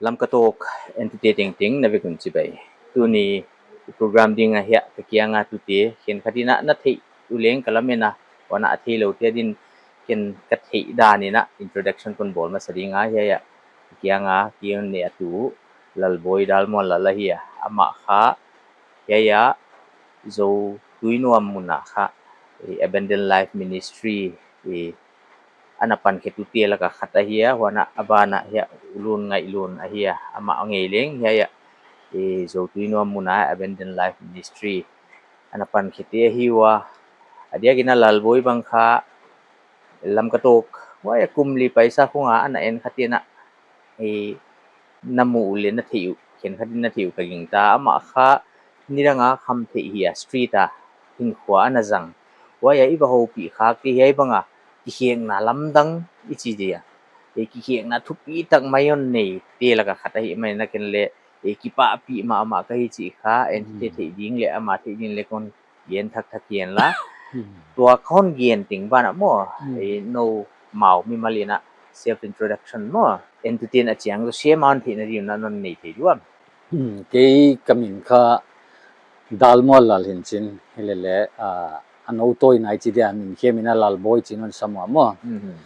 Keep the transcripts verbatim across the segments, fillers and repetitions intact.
Lamka Talk entute tengteng na vek un chibai. Tuni program ding a hiai ka kianga tute khenkhat in a na theih uleng ka lamen a, huan a theilou te adin ken ka theih dan in a introduction kon bawl masa ding a, hiai a ka kianga kiang ne a tu Lalboi Dalmuanlal ahi a, amah kha hiai a Zo Tuinuam mun a kha, eh, Abundant Life Ministry, eh, ana pankhe tute laka khat ahi a, huan a ban a hiai Ulun Ngaihlun ahi a, amah ngei leng hiai a, eh, Zo Tuinuam mun a Abundant Life Ministry ana pankhe te ahi ua. A diak in a Lalboi bang kha Lamka Talk huai a kum li paisa khong a ana en khat in a, eh, na mu uleh na theih uh, khenkhat in na theih uh ka gingta. Amah kha nidang a khamtheih hi a, street a hinkhua ana zang. Huai a i va houpih khak te hiai bang a kikhekna lamdang i chi dia, eh, kikhekna thupi tak mai hon nei te laka khat ahihman in a ken leng, eh, kipahpih mahmah ka hi chih kha entute theih ding leh amah theih ding leh kon gen thakthak hian la. Hmm. Tua kon gen teng ban a maw, hmm, eh, nou mau mimal in a self introduction maw, entute in a chiang zaw siam a hon theihna ding in a non nei thei diam? Hmm, kei ka min kha Dalmuanlal hi'n chin, hilele, ah, a nou tawi nai chi dia min khem in a Lalboi chi'n hon sam ua maw. Hmm.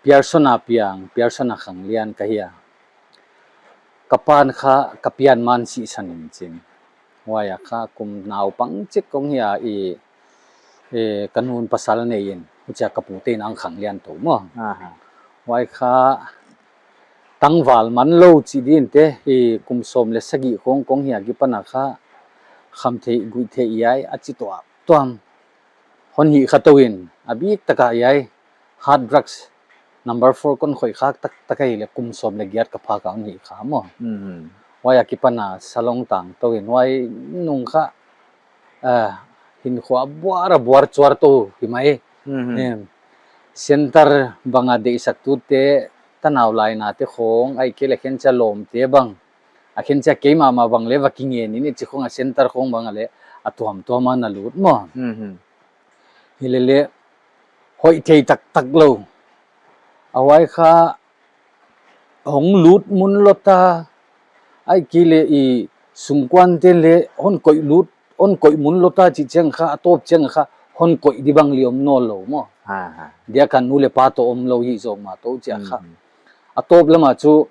Pearson a piang, Pearson a khanglian ka hi a. Ka pa'n kha ka pian man sihsan in chin. Huai a kha kum naupang chik kong hi a, i, eh, ka nu'n pasal nei in, huchia ka pu te'n ang khanglian tou maw. Aha. Huai kha tangval man lou chi ding te, i kum sawm leh sagih khong kong hi a kipan a kha khamtheih guihtheih hiai a chi tuamtuam hon hih kha tou in, a bik tak a hiai hard drugs number four kon khoih khak taktak a hileh kum sawm leh giat ka phak a hon hih kha maw. Mhm. Huai a kipan a salong tang tou in huai nung kha, ah, hinkhua buar a buar chuar tou hi mai. Mhm. Em, center bang a deihsak tute, tanau laina te khong, ahihkeileh khenchia lawm te bang, a khenchia keimahmah bang leng va kingen in i chi khong a center khong bang a leng a tuamtuam a na lut maw. Mhm. Hilele hoih thei taktak lou. A huai kha hong lut mun lou ta, ahihkeileh i sungkuan te leng hon koih lut, hon koih mun lou ta chih chiang kha, a tawp chiang kha hon koih di bang leng om nawnlou maw. Ha, ha. Dia ka nu leh pa toh omlou hi zong mah tou chia kha. Mhm. A tawp lam a chu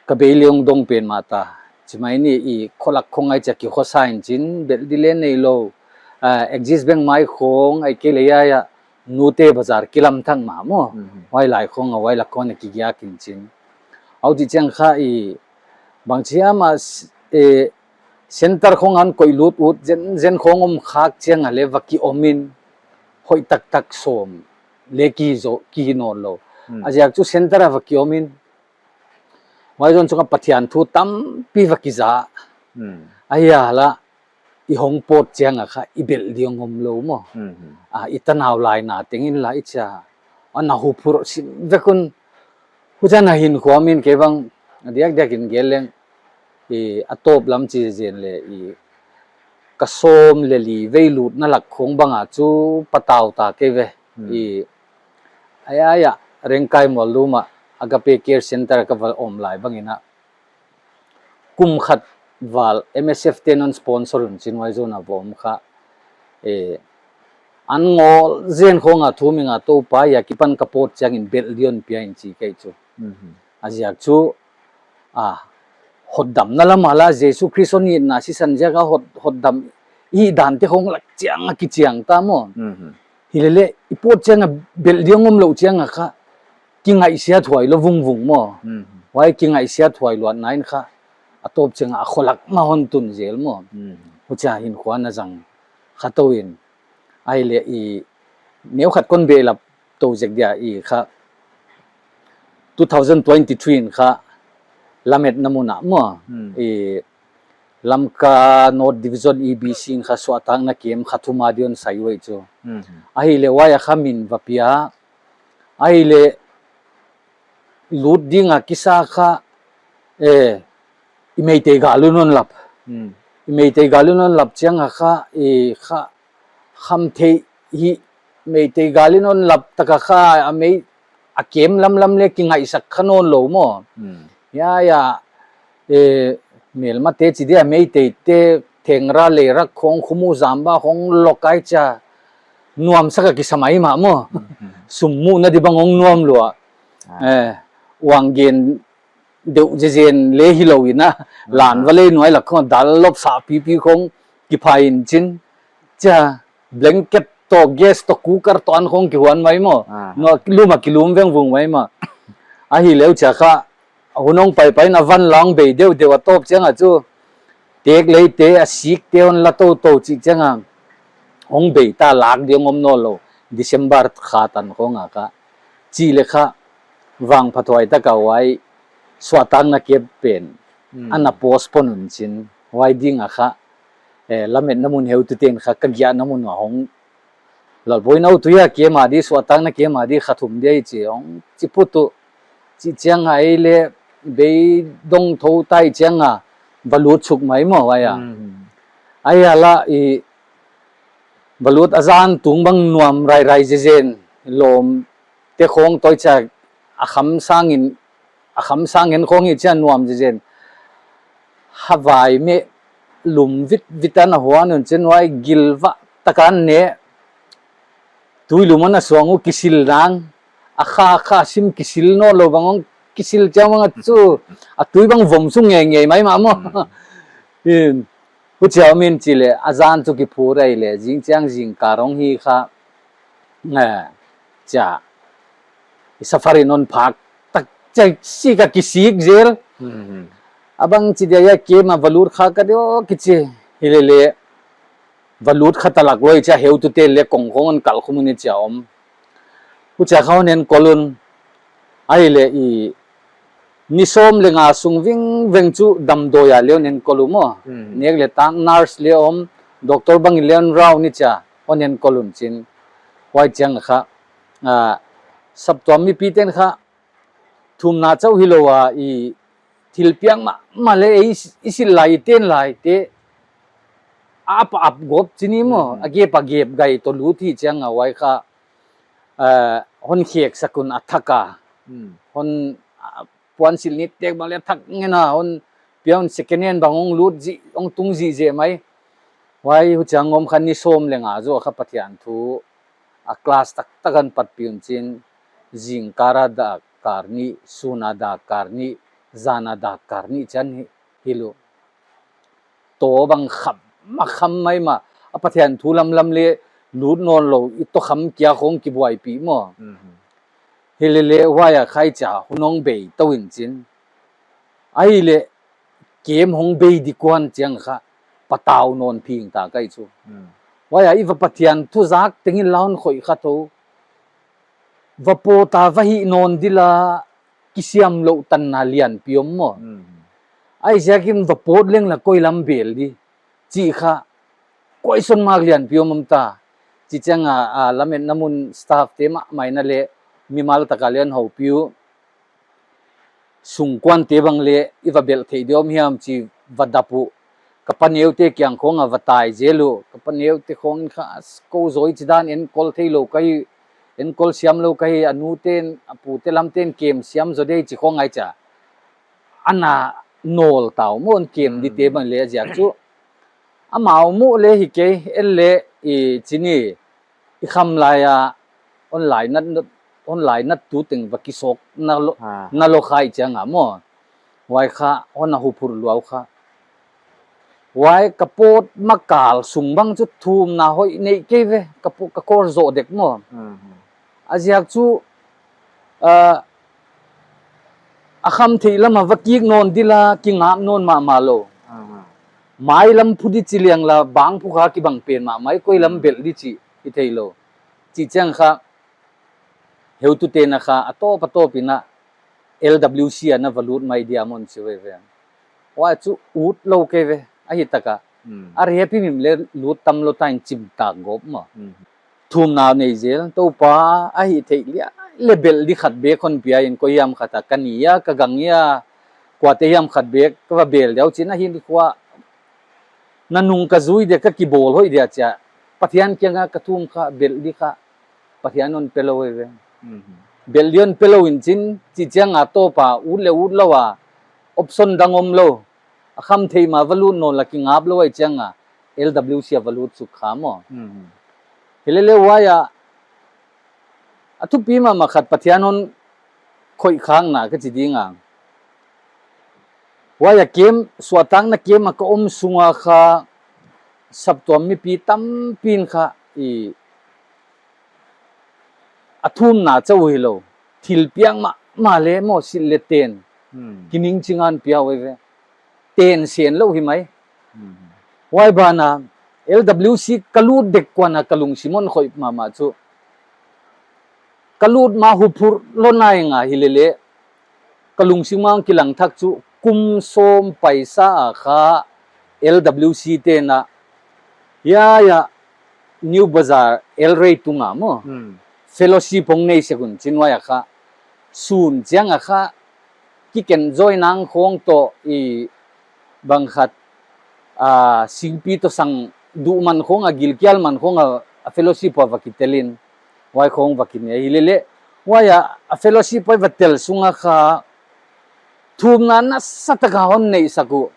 ka bei leng dong pen mah ta. Chi mai ni i kholak khong ahihchia kikhosa in chin, belh di leng neilou. Ah, Axis Bank mai khong, ahihkeileh hiai a Nute Bazar kilam thak mah maw. Mhm. Huai lai khong a huai lak khong a kigiak in chin. Huchi chiang kha i bangchi a mah s-, eh, center khong a hon koih lut ut zenzen khong om khak chiang a leng va ki om in hoih taktak sawm leng ki zo, ki hi nawnlou. Hmm. A ziak chu center a va ki om in huai zon chunga Pathian thu tampi va kiza. Hmm. Ahi a la, i hong pawt chiang a kha, i belh di hong omlou maw. Hmm. Ah, i tanau laina teng in la i chia. Ana huphurh sim vek un. Huchiin a hinkhua min kei bang, a diakdiak in gen leng. I a tawp lam chi zen leng i ka sawm leh li vei lutna lak khong bang a chu patau ta kei ve. Hmm. I Ai, ai, a, Rengkai Muallum a Agape Care Center ka va om lai bang in a, kum khat val M S F te'n hon sponsor un chin huai zon a va om kha. Eh, an ngawl zen khong a thum in a Toupa a kipan ka pawt chiang in belh di hon pia in chi kei chu. Mhm. A ziak chu, a, hotdamna lam a la Jesu Khrist hon itna sisan ziak a hot, hotdam i dan te khong lak chiang a kichiang ta maw. Mhm. Hilele, i pawt chiang a belh di hong omlou chiang a kha, kingaihsiat huai lou vungvung maw. Mhm. Huai kingaihsiat huai luatna in kha, a tawp chiang a kholak mah hon tun zel maw. Mhm. Huchia hinkhua na zang kha tou in. Ahihleh i neu khat kon behlap tou zek dia i kha two thousand twenty-three in kha Lametna mun a maw. Hmm. I Lamka North Division E B C in kha suahtakna kem kha thum a di hon sai uai chu. Hmm. Ahihleh huai a kha min va pia. Ahihleh lut ding a kisa kha, eh, i Meitei gal un hon lap. Hmm. I Meitei gal un hon lap chiang a kha, i kha khamtheih hi Meitei gal in hon lap tak a kha a mei a kem lamlam leng kingaihsak kha nawnlou maw. Hmm. Hiai a, eh, melmate chi dia, Meiteite, thengra leirak khong, khumu zamba khong lokai chia, nuamsak a kisa mai mah maw. Mhm. Sum muhna di bang hong nuam lua. Ah. Eh, uang gen deuh zezen le hilou in a, ah, lan va lei nuai lak khong dal lop sa pipi khong kiphai in chin. Chia, blanket toh, gas toh, cooker toh an khong kihuan mai maw. Ah. Nuai lum a kilum vengvung mai maw. Ahi leh huchia kha, hun hong paipai in a van la hong bei deuhdeuh a tawp chiang a chu, tek leite, a sikte hon la toutou chih chiang a, hong bei ta, lak ding om nawnlou, December kha tan khong a kha. Chih leh kha, vangphathuai tak a huai, suahtakna camp pen, hmm, ana postpone un chin, huai ding a kha, eh, lametna mun heutute'n kha ka giahna mun a hong Lalbawi'n, "Au, tuia camp a di, suahtakna camp a di, kha thum dia i chi," hong chi phut uh. Chih chiang a ei leh beidong thou tai chiang a va lut suk mai maw huai a. Hmm. Ahi a la i va lut a zan tung bang nuam rairai zezen, lawmte khong toh chia a kham sang in, a kham sang hen khong hi chia nuam zezen. Havai meh lum vitvit ana huan un chin huai gilvah tak a ne. Tui lum ana suang uh kisil nang. A kha kha sim kisil nawnlou bang hong kisil chiang bang a chu. A tui bang vom sung ngeingei mai mah maw. Hmm. In, huchia om in chi leh, a zan chu kiphur ei leh, zing chiang zingkal hong hi kha. Eh, chia. I safari non phak tak chia sik a kisik zel. Hmm. A bang chi dia ia camp a va lut kha ka di aw kichi. Hi leh leh. Va lut kha ta lak lou chia heutute leh kong khong hon kal khum un i chia om. Huchia kha hon enkol un. Ahi leh i ni sawm leh nga sung vingveng chu damdawi a leh hon enkol uh maw. Hmm. Nek leh tak nurse leh om, doctor bang in leh hon rau un i chia, hon enkol un chin. Huai chiang kha, ah, saptuam mipite'n kha, thumna chauh hilou a i thil piak mahmah leh ei i silh lai, i ten lai te, a pa ap gop chi ni maw, hmm, a gep a gep gai toh lut hi chiang a huai kha, eh, hon kheksak un a thak a. Hmm. Hon, ah, puansilh nittek bang leh thak ngen a, hon pia un second hand bang hong lut zi, hong tung zihzeh mai. Huai huchia hong om kha ni sawm leh nga zoh kha Pathian thu a class taktak hon patpih un chin, zingkal a dak kal nih, sun a dak kal nih, zan a dak kal nih chiang hi, hilou. Toh bang kham, ma kham mai mah, a Pathian thu lamlam leh lut nawnlou, i toh kham kia khong kibuaipih maw. Mhm. Hi leh leh huai a kha i chia, hun hong bei tou in chin. Ahi leh, camp hong bei di kuan chiang kha, patau nawn phing ta ka hi chu. Hmm. Huai a i va Pathian thu zak teng in la hon khoih kha tou. Va pawt a va hih nawn di la, kisiam louh tanna lianpi om maw. Hmm. Ahi ziakin va pawt leng la koi lam bel di. Chih kha, koi son mak lianpi om om ta. Chih chiang a, a, lametna mun staff te mahmah in a leh, mimal tak a leh hon houpih uh. Sungkuante bang leh, i va belh theih di om hiam chi va dap uh. Ka paneute kiang khong a va tai zel uh. Ka paneute khong in kha, kou zaw i chi dan enkol theilou ka hi, enkol siamlou ka hi, a nute'n, a pute lamte'n camp siam zaw di chi khong ngai chia. Ana nawl ta uh maw camp dite bang leh a ziak chu. Amau muh leh hi kei, en leh i chi ni, i kham lai a, hon lainat, hon lainat tu teng va kisawk na lou, ah, na lou kha i chiang a maw. Huai kha, hon a huphurh luau kha. Huai ka pawt ma kal sung bang chu thumna hoih nei kei ve, ka pu-, ka kor zoh dek maw. Mhm. A ziak chu, ah, a kham theih lam a va kik nawn di la, kingak nawn mahmah lou. Mhm. Mai lam phu di chi liang la, bang phu kha kibang pen mahmah, koi lam, mhm, belh di chi, i theilou. Chih chiang kha, heutute'n a kha, a tawp a tawp in a, L W C a na va lut mai dia maw chi ve ve. Huai chu ut lou kei ve, ahi tak a. Hmm. A rep himhim leh lut tam lou ta in chim tak gop maw. Hmm. Thumna nei zel, Toupa, a hih theih liai leh belh di khat bek hon pia in koi hiam khat a ka ni a, ka gang a, kuate hiam khat bek ka va bel di uh chin a hin khua. Na nung ka zui dia ka kibawl hoih dia chia. Pathian kiang a ka thum kha, belh di kha. Pathian hon pe lou ve. Mhm. Belh di hon pe lou in chin, chih chiang a Toupa, ut leh ut lou a, Option dang omlou. A kham theih ma va lut nawn la kingap lou ai chiang a L W C a va lut suk kha maw. Hmm. Hilele huai a, a thupi mahmah khat Pathian hon khoih khakna ka chi ding a. Huai a camp, suahtakna camp a ka om sunga kha saptuam mipi tampi in kha i a thumna chauh hilou. Thil piak mahmah le maw silh le ten. Hmm. Kining chingan pia huai ve. Ten sen lou hi mai. Hmm. Huai ban a L W C ka lut dek kuan a ka lungsim hon khoih mahmah chu. Ka lut ma huphurh lou nai nga hilele. Ka lungsim a kilang thak chu kum sawm paisa a kha L W C te'n a. Hiai a New Bazaar L Ray tunga maw. Hmm. Fellowship hong nei sek un chin huai a kha. Sun chiang a kha. Kiken zoi nang khong toh i bang khat, a, singpi toh sang duh man khong a gilkial man khong a, a fellowship a va kitel in. Huai khong va kinei hilele. Huai a, a fellowship huai va tel sunga kha. Thumna nasatak a hon neihsak uh.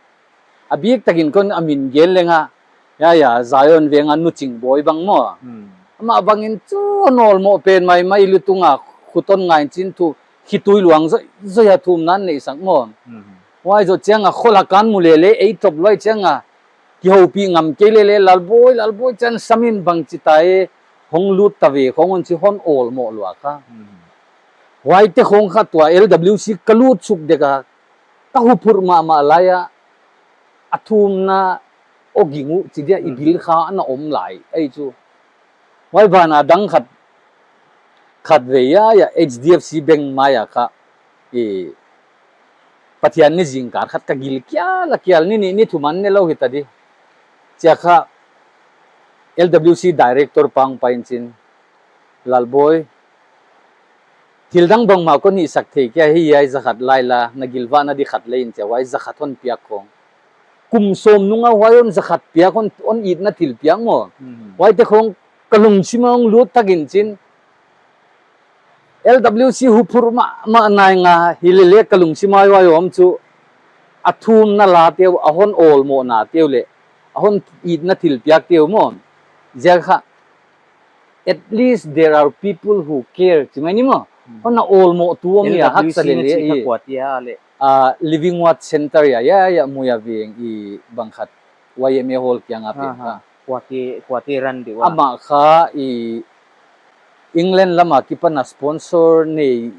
A biktakin kon a min gen leng a. Hiai a, Zion Veng a Nu Ching Bawi bang maw. Hmm. Amah bangin chu hon awlmoh pen maimai lutung a khut hon ngai chin thu khitui luang zoizoi a thumna neihsak maw. Hmm. Huai zoh chiang a khol a kan mu lele ei top lou ai chiang a. Kihoupih ngam kei lele Lalbawi, Lalbawi chan samin bang chi ta e hong lut ta ve khong hon chi hon awlmoh lua kha. Hmm. Huaite khong kha tua L W C ka lut suk dek a ka huphurh mahmah lai a, a thumna aw ging uh chi dia i bil kha ana om lai, ei chu. Huai ban a dang khat, khat vei a, a H D F C bank mai a kha, i Pathian ni zingkal khat ka gilkial a kial ni nih ni thum a ne lou hita di. Chia kha L W C director pa hong pai in chin, Lalbawi, thil dang bangmah kon hihsak thei kei a, hiai zakhat lai la, na gilvahna di khat lei in chia huai zakhat hon piak khong. Kum sawm nung a huai hon zakhat piak hon, hon itna thil piak maw. Hmm. Huaite khong ka lungsim a hong lut tak in chin. L W C huphurh mahmah nai nga hilele ka lungsim a huai om chu. A thumna la te uh, a hon awlmohna te uh le. A hon itna thil piak te uh maw. Ziak kha. At least there are people who care. Chi mai ni maw. Hmm. Hon a awlmoh tu om ia haksa lele i. L W C na chi kha kuate a le. Ah, Living Word Center ia, ia, ia, Muia Veng i bang khat. Y M A Hall kiang a pen kha. Kuate, kuate ran deuh a. Amah kha i England lam a kipan a sponsor nei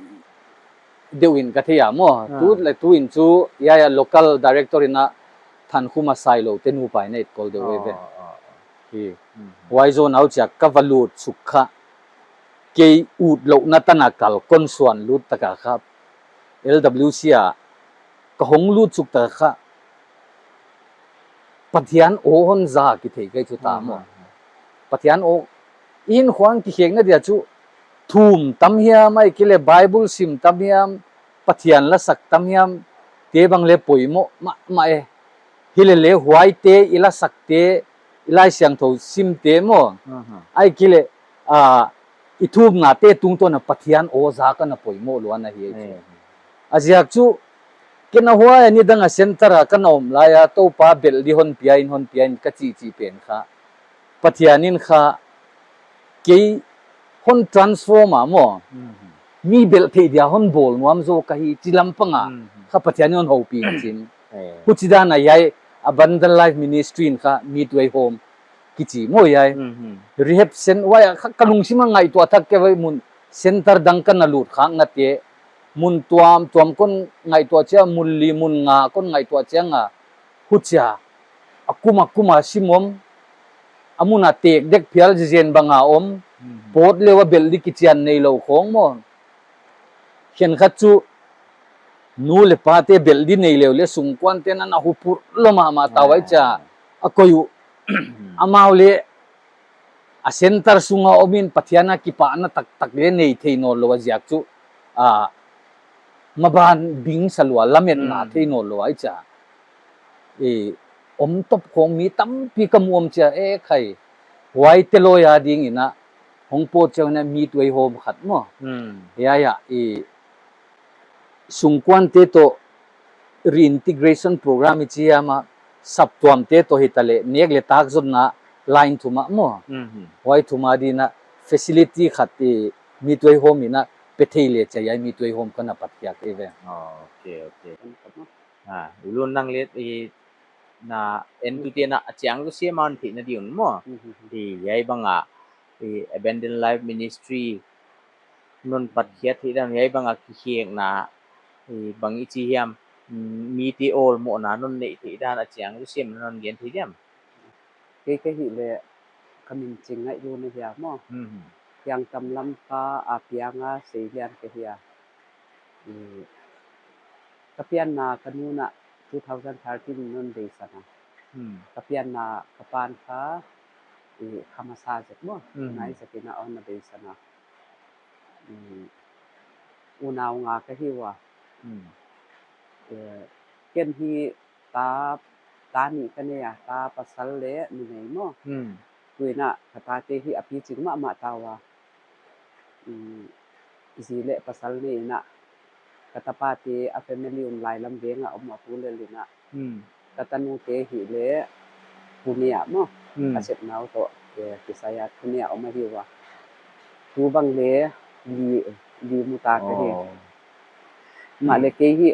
deuh in ka thei a maw. Ah. Tu le tu in chu, ia, ia, local director in a Thankhuma Sailou te nupa in a etkol deuh ve. Ah, ah, ah. Hi. Mhm. Huai zoh nau chia ka va lut suk kha. Kei utlouhna tan a kal kon suan lut tak a kha. L W C a ka hong lut suk tak a kha. Pathian aw hon za kithei kei chu ta maw. Hmm, hmm, hmm. Pathian aw in khuang kikhekna dia chu thum tam hiam ahihkeileh Bible sim tam hiam, Pathian la sak tam hiam, te bang le poimoh mahmah e. Hilele huaite i la sak te, i Laisiangthou sim te maw. Hmm, hmm. Ahihkeileh, ah, i thumna te tungtawn a Pathian aw za ka na poimoh luan ahi ei chu. Hmm. A ziak chu, ken a huai a nidang a center a ka na om lai a, Toupa belh di hon pia in, hon pia in ka chihchih pen kha. Pathian in kha, kei hon transform a maw. Mhm. Mi belh theih dia hon bawl nuam zaw ka hi, chi lam pang a. Mhm. Kha Pathian in hon houpih in chin. Eh. Huchidan a hiai Abundant Life Ministry in kha Midway Home kichi maw hiai. Mhm. Rehab cen-, huai a kha ka lungsim a ngaihtuah thak kei vai mun center dang ka na lut khakna te. Mun tuamtuam kon ngaihtuah chiang, mun li mun nga kon ngaihtuah chiang a. Huchia. A kum a kum a sim om. A mun a tek dek phial zizen bang a om. Mhm. Pawt leu a belh di kichian neilou khong maw. Khenkhat chu nu le pa te belh di neileu le sungkuan te na na huphurh lou mahmah ta huai chia. Ah. A koih uh. Amau le a center sunga om in Pathian a kipahna taktak le nei thei nawnlou a ziak chu. Ah, maban bing sa lua lametna, hmm, thei nawnlou ai chia. E, om top khong mi tampi ka mu om chia, e khai. Huaite lou ia ding in a, hong pawt chiang in a Midway Home khat maw. Hmm. Ia, ia, e, sungkuan te toh, reintegration program i chi hiam a, saptuamte toh hitaleh, nek leh tak zonna line thum ah maw. Mhm. Huai thum a dingin a facility khat i mi tuaihawm in a pe thei leh chia hiai mi tuaihawm ka na patkhiak ei ve. Oh, okay, okay. Ah, ulun nang leh i na entute na a chiang zaw siam a hon theihna ding un maw. Mhm. I hiai bang a, i Abundant Life Ministry non patkhiak theih dan, hiai bang a kikhekna, i bang i chi hiam, mm, mite awlmohna non neih theih dan a chiang zaw siam non gen thei diam. Kei ka hih leh ka min Chingngaihlu na hi a maw. Mhm. Thiangtho Lamka a piang a seilian ka hi a. I, ka pianna ka nu'n a two thousand thirteen non beisan a. Hmm. Ka pianna ka pa'n kha, i, kha masa zek maw. Hmm. Nai zek in a hon na beisan a. Mm, unau nga ka hi ua. Hmm. Eh, ken hi ta, ta nih ka nei a, ta pasal leh numei maw. Hmm. Tuin a ka tate hi a picing mahmah ta ua. Mm, zi leh pasal nei in a, ka tapate a family un Lailam veng a om a, pu leh li in a. Hmm. Ka tanute hi leh Pune ah maw. Hmm. A sepna uh toh, eh, kisai a Pune ah om ahi ua. Tu bang leh li, li mu ta ka hi. Oh. Mahleh kei hi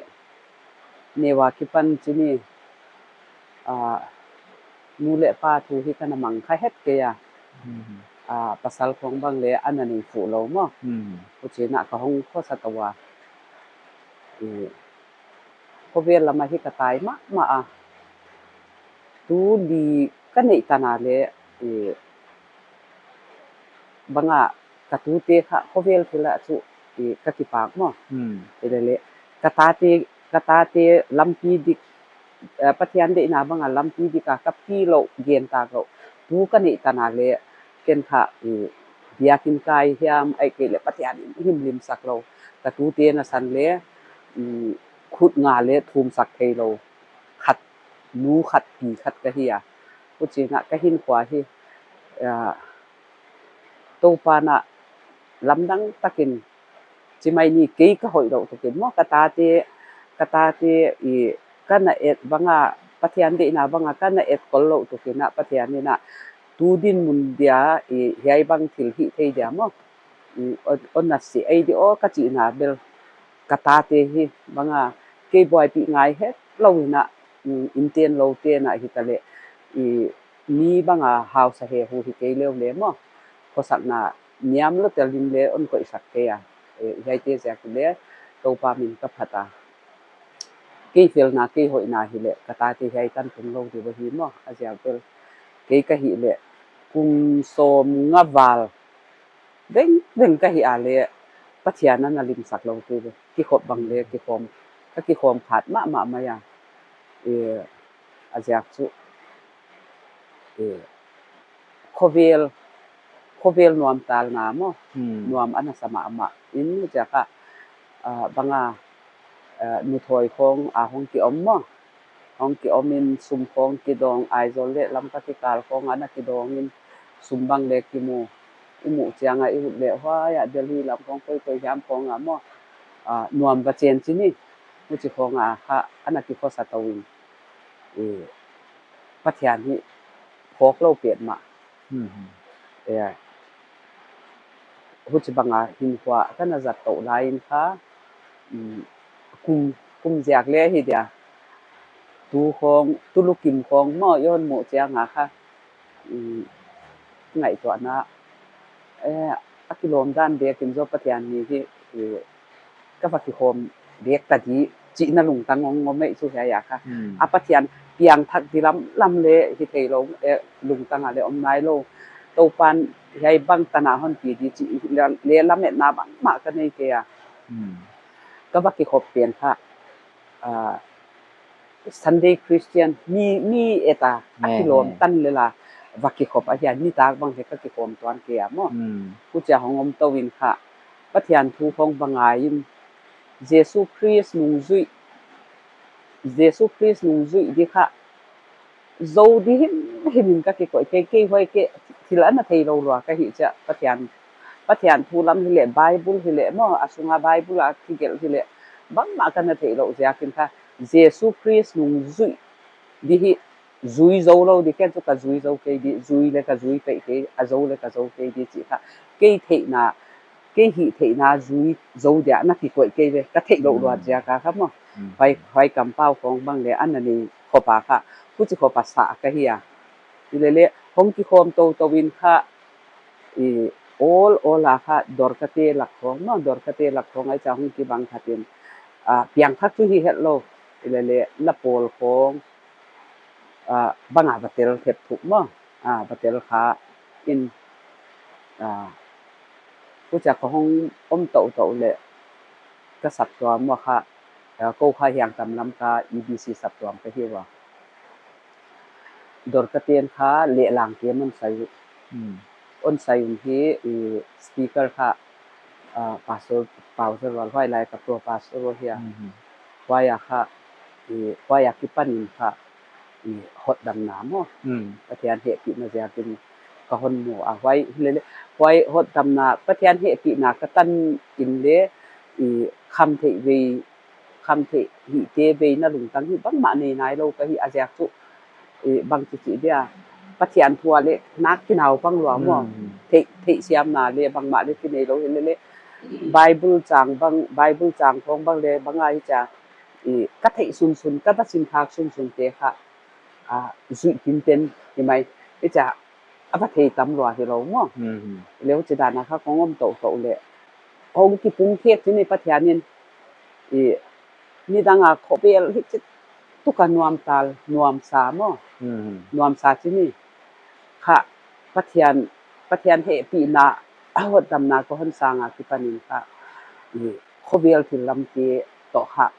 neu a kipan chih ni, ah, nu leh pa thu hi ka na mang kha het kei a. Hmm. Ah, pasal khong bang leh ana nei fuh lou maw. Hmm. Huchiin a ka hong khosa ta ua. Eh, khovel lam ah hi ka tai mahmah a. Tu li ka neih tan a leh, eh, bang a ka tute kha khovel thil ah chu, eh, ka kipak maw. Hmm. Hileleh, ka tate, ka tate lampi dik, eh, Pathian deihna bang a lampi dik a ka pi louh, gen tak louh. Tu ka neih tan a leh, ken kha, eh, biakin kai hiam, ahihkeileh Pathian in himhim sak lou. Ka tute na san leh, mm, khut nga leh thum sak thei lou. Khat, nu khat, pi khat ka hi a. Huchiin a ka hinkhua hi, ah, Toupa'n a lamdang takin chi mai ni, kei ka hoih louh takin maw, ka tate, ka tate i ka na et bang a, Pathian deihna bang a ka na etkol louh takin a Pathian in a tu dinmun dia i hiai bang thil hih thei dia maw. Mm, hon, hon na si ei di aw ka chihna bel ka tate hi bang a kei buaipih ngai het lou in a, mm, innten louten a hitaleh, i mi bang a hausa he hu hi kei leh leh maw. Khosakna niam lou tel in leh hon koihsak kei a. Eh, hiaite ziak leh Toupa min ka phat a. Kei felna, kei hoihna hileh ka tate hiai tan tung lou di uh ahi maw, a ziak bel. Kei ka hih leh kum sawmnga val vengveng ka hih a leh Pathian in a limsak lou te ve. Kikhop bang leh kikhawm, ka kikhawm khat mahmah mai a. Eh, a ziak chu, eh, khovel, khovel nuam talna maw. Hmm. Nuam ana sa mahmah. In ziak a, ah, bang a, ah, nuthawi khong a hong ki om maw. Hong ki om in sum khong kidong, Aizawl leh Lamka kikal khong ana kidong in sum bang leh kimu. I muh chiang a i ut leh huai a Delhi lam khong koi koi hiam khong a maw. Ah, nuam va chen chih ni. Huchi khong a kha ana kikhosa tou in. Eh, Pathian hi phawk lou petmah. Mhm. Eh, huchi bang a hinkhua ka na zat tou lai in kha, mm, kum, kum ziak leh hi dia. Tu khong, tu lukim khong maw i hon muh chiang a kha, mm, ngaihtuahna, eh, a kilawm dan bek in zaw Pathian mi hi, eh, ka va kikhawm bek ta di chihna lungtang hong om ei chu hiai a kha. Hmm. A Pathian piangthak di lamlam leh hi thei lou, eh, lungtang a leh om nai lou. Toupa'n hiai bang tan a hon pi di chih leh, leh lametna bangmah ka nei kei a. Hmm. Ka va kikhop pen kha, ah, Sunday Christian, mi, mi et a, a kilawm tan leh la, va kikhop ahi a, nitak bang leh ka kikhawm tuan kei a maw. Hmm. Huchia hong om tou in kha, Pathian thu khong va ngai in, Jesu Khrist nungzui, Jesu Khrist nungzui di kha, zou di himhim in ka kikoih kei, kei huai kei, thil ana thei lou lua ka hih chia, Pathian, Pathian thu lam hileh, Bible hileh maw, a sung a Bible a kigelh hileh, bangmah ka na theih lou ziak in kha, Jesu Khrist nungzui di hi zui zou lou di, ken chu ka zui zou kei di, zui leh ka zui peih kei, a zou leh ka zou kei di chih kha. Kei theihna, kei hihtheihna zui zou dia na kikoih kei ve, ka theih louh luat ziak a kha maw. Huai, huai kampau khong bang leh ana nei khop a kha, huchi khop a sa ka hi a. Hilele, hong kikhawm toutou in kha, i, awl, awl a kha, Dorkate lak khong maw, Dorkate lak khong ai cha hong kibang khat in, a, piangthak chu hi hetlou, hilele, na pawl khong, a, bang a va tel thep thuk maw, a, va tel kha in, a, huchia ka hong om toutou leh, ka saptuam ua kha, a, kou kha Hiangtam Lamka E B C saptuam ka hi ua. Dorkaten kha lehlang te hon sai uh. Hon sai uh hi, i, speaker kha, a, Pastor Pau Zarwal, huai lai ka pro pastor uh hi a. Huai a kha, i, huai a kipan in kha, i, hotdamna maw. Pathian hehpihna ziakin ka hon mu a, huai hilele, huai hotdamna, Pathian hehpihna ka tan in leh, i, khamtheih vei, khamtheih hihte veina lungtang hi bangmah nei nailou ka hi a ziak chu, i, bangchi chi dia, Pathian thu a leh nak kinau pang lua maw. Theih, theihsiamna leh bangmah leh kinei lou hilele, Bible chang bang, Bible chang khong bang leh bang a hi cha, i, ka theih sunsun, ka va sinthak sunsun te kha, a, zuih hinten hi mai. Hichia, a va thei tam lua hilou maw. Leh huchi dan a kha kong om toutou leh, hong kipung khek chih ni Pathian in, i, nidang a khovel hi chih tuk a nuam tal, nuamsa maw. Nuamsa chih ni. Kha, Pathian, Pathian hehpihna, a hotdamna ka hon sang a kipan in kha, i, khovel thillamte toh kha,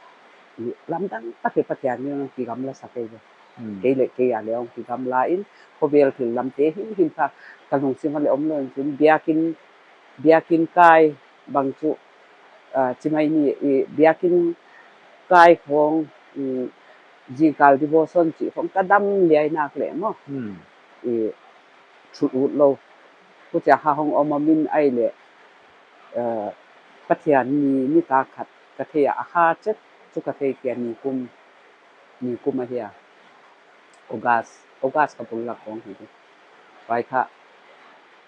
i, lamdang tak in Pathian in hon kigamla sak ei ve. Kei leh kei a leh hong kigamla in, khovel thillamte himhim kha, ka lungsim a leh omlou in chin, biakin, biakin kai bang chu, a, chi mai ni, i, biakin kai khong, i, zingkal devotion chih khong ka dam liai nak leh maw. I, thul utlou. Huchia kha hong om om in ai leh, a, Pathian ni, nitak khat ka thei a, a kha chet chu ka thei kei a, nikum, nikum ahi a. August, August kha bul lak khong hi. Huai kha,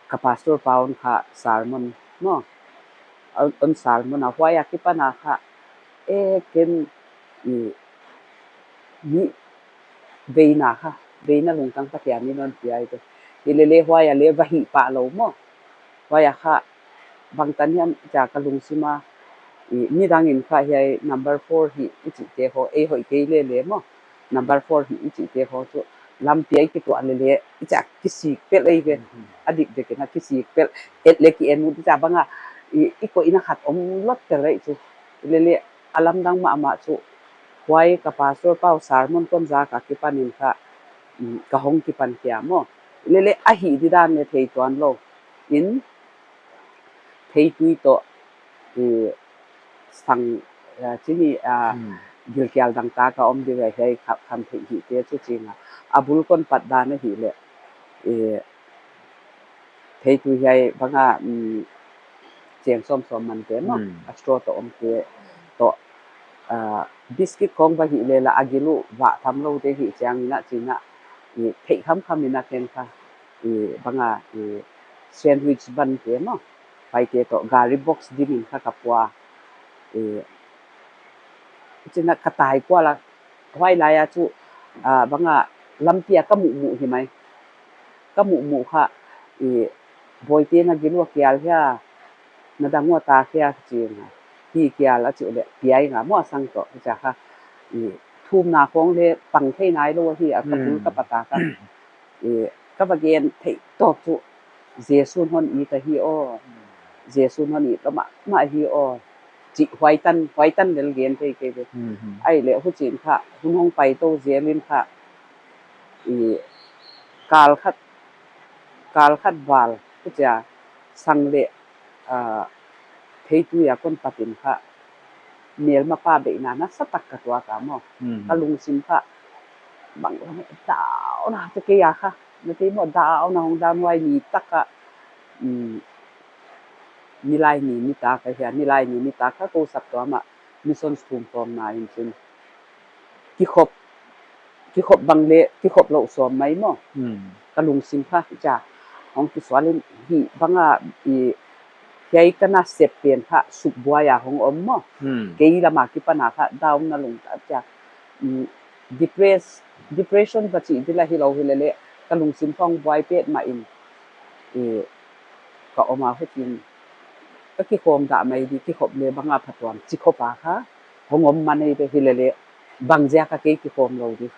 ka pastor pa hon kha sermon maw. Hon, hon sermon a huai a kipan a kha, e, ken, i, mi veina kha, veina lungtang Pathian in hon piak ei ve. Hilele huai a leh va hih pah lou maw. Huai a kha, bangtan hiam chia ka lungsim a, i, nidang in kha hiai number four hi i chihte khong, ei hoih kei lele maw. Number four hi i chihte khong chu lampi a i kituah lele, i chia kisik pelh ei ve. A dik dek in a kisik pelh, et leh ki en ut chia bang a, i, i koihna khat om lawt pelh ei chu. Lele, a lamdang mahmah chu, huai ka pastor pa sermon kon zak a kipan in kha, mm, ka hong kipan kia maw. Lele, a hih didan leh thei tuan lou. In, theitui toh, i, sang, a, chih ni, a, gilkial dangtak a om di ve hiai kha, khamtheih hihte chu ching a. A bul kon pat dan ahihleh, i, theitui hiai bang a, mm, cheng sawmsawm man te maw, a straw toh om te toh, a, biscuit khong va hih leh la a gil uh vah tham lou te hi chiang in a ching a, i, theih khamkham in a ken kha, i, bang a, i, sandwich bun te maw, huaite toh gari box dim in kha ka pua, i, ching a ka tai kual a, huai lai a chu, a, bang a lampi a ka muhmuh hi mai. Ka muhmuh kha, i, Bawite na gil ua kial hia, na dang ua tak hia ching a. Hi kial a chih leh piai nga maw a sang toh, chia kha, i, thumna khong leh pang thei nailou hi a ka bul ka pat a kha. I, ka va gen thei tawp chu, Jesu'n hon it ahi aw. Jesu'n hon it mahmah ahi aw. Chih huai tan, huai tan lel gen thei kei ve. Ahihleh huchiin kha, hun hong pai tou zel in kha, i, kal khat, kal khat val, huchia sang leh, a, theitui a kon pat in kha, melmapa beihna nasatak ka tuak a maw. Ka lungsim kha, bang lam dauna te kei a kha, na thei maw, dauna hong dan huai nitak a, mm, Nilaini nitak a hia, Nilaini nitak a kou saptuam a, mission thum khawmna in chin. kikhop, kikhop bang leh kikhop lou sawm mai maw. Hmm. Ka lungsim kha, cha, hong kisual in hi bang a, i, hiai ka na sep pen kha suk buai a hong om maw. Hmm. Kei lam a kipan a kha down na lungta, cha, mm, depress, depression va chih di la hilou hi lele, ka lungsim kha hong buai petmah in, i, ka om a, huchiin ka kikhawm dah mai di, kikhop leh bang a phatuam chi khop a kha hong om man ei ve hi lele, bangziak a kei kikhawm lou di.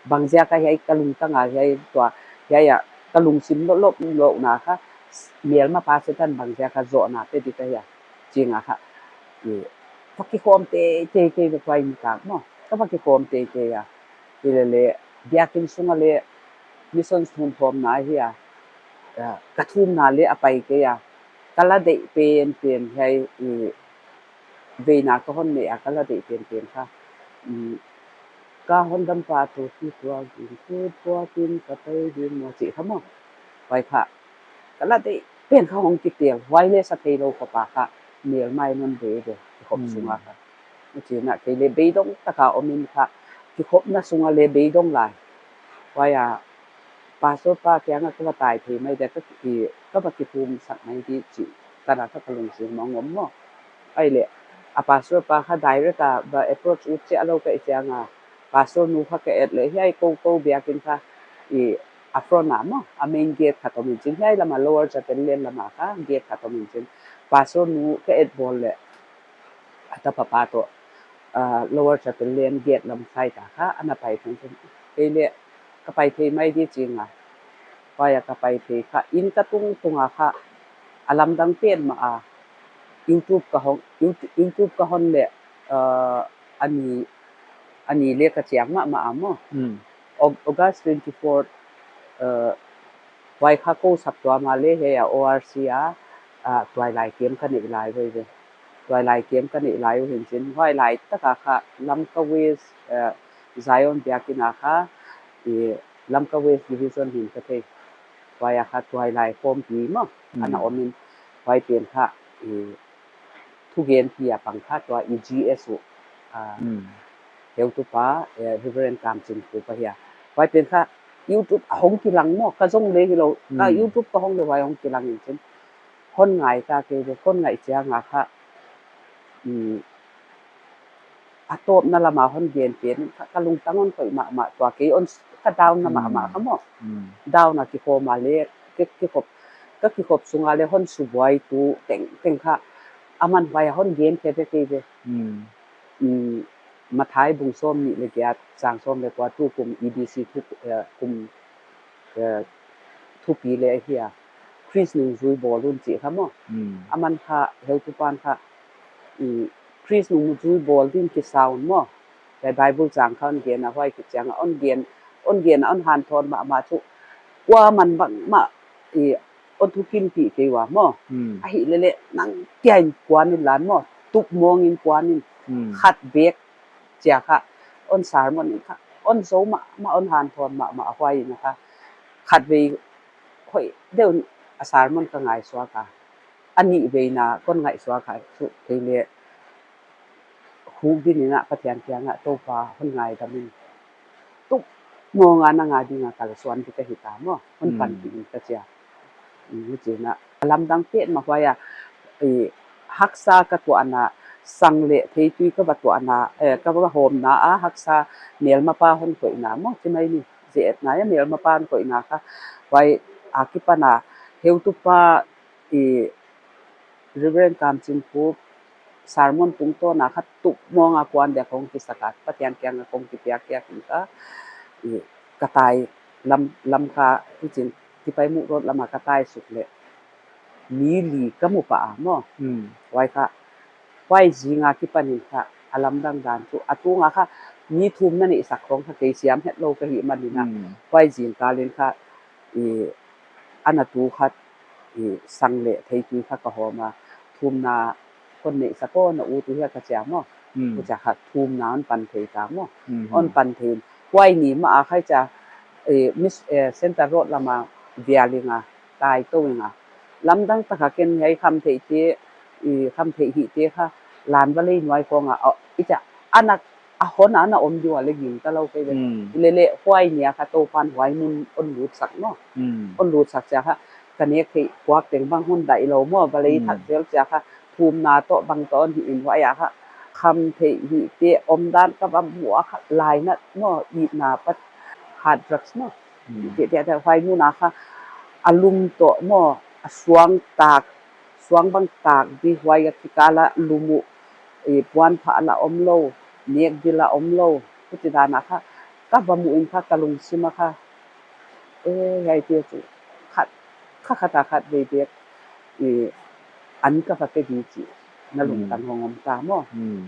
Bangziak a hiai ka lungtang a hiai tua, hiai a ka lungsim lop lop lou na kha, melmapa Setan bangziak a zohna pe di ka hia, chi nga kha. I, ka va kikhawm teitei kei ve, kuai mi tak maw. Ka va kikhawm teitei a. Hi lele, biakin sung a leh mission thumkhawmna hi a, a, ka thumna leh a pai kei a. Ka la deih penpen hiai, i, veina ka hon neih a ka la deih penpen kha, mm, ka Hondampa toh kituak ding, kituak ding ka pai ding maw chih kha maw. Huai kha, ka la deih pen kha hong kitel, huai leh sa theilou khop a kha, melma in hon bei de, kikhop sung a kha. Huchiin a kei leh beidong tak a om in kha, kikhopna sung a leh beidong lai. Huai a, pastor pa kiang a ka va tai thei mai dia, ka ki, ka va kithum sak mai di chih, ka na kha ka lungsim mong om maw. Ai leh, a pastor pa kha direct a va approach ut chiah lou ka hih chiang a, pastor nu kha ka et leh hiai kou kou biakin kha, i, a front a maw, a main gate khat om in chin, hiai lam a Lower Chapel Lane lam a kha gate khat om in chin. Pastor nu ka et bawl leh, a tapa pa toh, ah, Lower Chapel Lane gate lam side a kha ana pai thong thong. Kei leh ka pai thei mai di chi nga. Huai a ka pai thei kha, inn ka tung tung a kha, a lamdang petmah a, YouTube ka hon, YouTube, YouTube ka hon leh, ah, a ni, a ni leh ka chiang mahmah a maw. Hmm. Au-, August twenty-fourth, ah, huai kha kou saptuam a leh hiai a O R C a, ah, tuailai camp ka neih lai uh hi ve. Tuailai camp ka neih lai uh hi in chin, huai lai tak a kha Lamka West, eh, Zion biakin a kha, i, Lamka West Division hi'n ka thei. Huai a kha tuailai khawmpi maw, hmm, ana om in, huai pen kha, i, thugenpi a pang kha tua i G S uh, ah, hmm, heutupa, eh, Reverend Kamchin Khup ahi a. Huai pen kha YouTube a hong kilang maw, ka zong leh hilou, ka, hmm, YouTube ka hong leh huai hong kilang in chin. Hon ngai ta kei ve, hon ngai chiang a kha, mm, a tawpna lam a hon gen pen kha, ka lungtang hon khoih mahmah, tua kei hon, ka down na, mm, mahmah kha maw. Mm. Down a kikhawm a leh, ki, kikhop, ka kikhop sung a leh hon subuaitu tengteng kha, aman huai a hon gen khe ve kei ve. Mm. Mm, Mathai bung sawmnih leh giat, chang sawm leh kua, tukum E B C thu, eh, kum, eh, thupi leh ahi a. Khrist nungzui bawl un chih kha maw. Hmm. Aman kha, heutupa'n kha, i, Khrist nungzui bawl ding kisa un maw. Hiai Bible chang kha hon gen a, huai khit chiang a hon gen, hon gen a, hon hanthawn mahmah chu. Kuaman bangmah, i, hon thukimpih kei ua maw. Hmm. Ahihleh leh nang kia in kuan in lan maw. Tup mawng in kuan in. Hmm. Khat bek chia kha, hon sermon in kha, hon zou mahmah, hon hanthawn mahmah, huai in kha, khatvei hoih deuh a sermon ka ngaihsuak a, a nihveina kon ngaihsuak a, chu kei leh huk din in a Pathian kiang a, Toupa hon ngaidam in, tup mawng a nang a ding a kalsuan di ka hi ta maw, hon, mm, panpih in ka chi a. Mm, huchiin a, a lamdang petmah huai a, i, haksa ka tuahna, sang leh theitui ka va tuahna, eh, ka va hawmna a, haksa melmapa hon koihna maw, chi mai ni, J F na a melmapa hon koihna kha, huai a kipan a, heutupa, i, Reverend Kamchin Khup sermon tungtawn a kha tup mawng a kuan dia kong kisak a, Pathian kiang a kong kipiak kiak in kha, i, ka tai lam, Lamka, i chin, Tipaimukh Road lam a ka tai suk leh mi li ka mu pah a maw. Hmm. Huai kha, huai zing a kipan in kha, a lamdang dan chu, a tung a kha, mi thum na neihsak khong kha kei siam hetlou ka hih man in a. Hmm. Huai zingkal in kha, i, ana tu khat, i, sang leh theitui kha ka hawm a, thumna kon neihsak aw na u tu hia ka chi a maw. Hmm. Huchia kha thumna hon pan thei ta maw. Hmm. Hon pan thei in. Huai ni mah a kha chia, i, Miss, eh, Centre Road lam a vial ing a, tai tou ing a. Lamdang tak a ken hiai khamtheih te, i, khamtheih hih te kha, lan va lei nuai khong a, aw, i chia, ana a hon a na om di ua leh gingta lou kei ve. Mm. Hilele huai nia kha Toupan huai mun hon lutsak maw. Mm. Hon lutsak chia kha ka nek theih kuak teng bang hon daih lou maw, balei Mm. thak zel chia kha thumna toh bang toh hon hi in huai a kha kham theih hihte omdan ka va mu a kha lainat maw, itna pat hard drugs maw. Mm. Te, te, te, huai mun a kha a lum toh maw, a suang tak, suang bang tak di huai a kikal a lum uh, i puan phah la om lou, nek di la om lou, huchi dan a kha ka va mu in kha ka lungsim a kha, eh, hiaite chu khat, kha khat a khat vei bek, i an ka va pe di chih na lungtang Mm. hong om ta maw. Mm.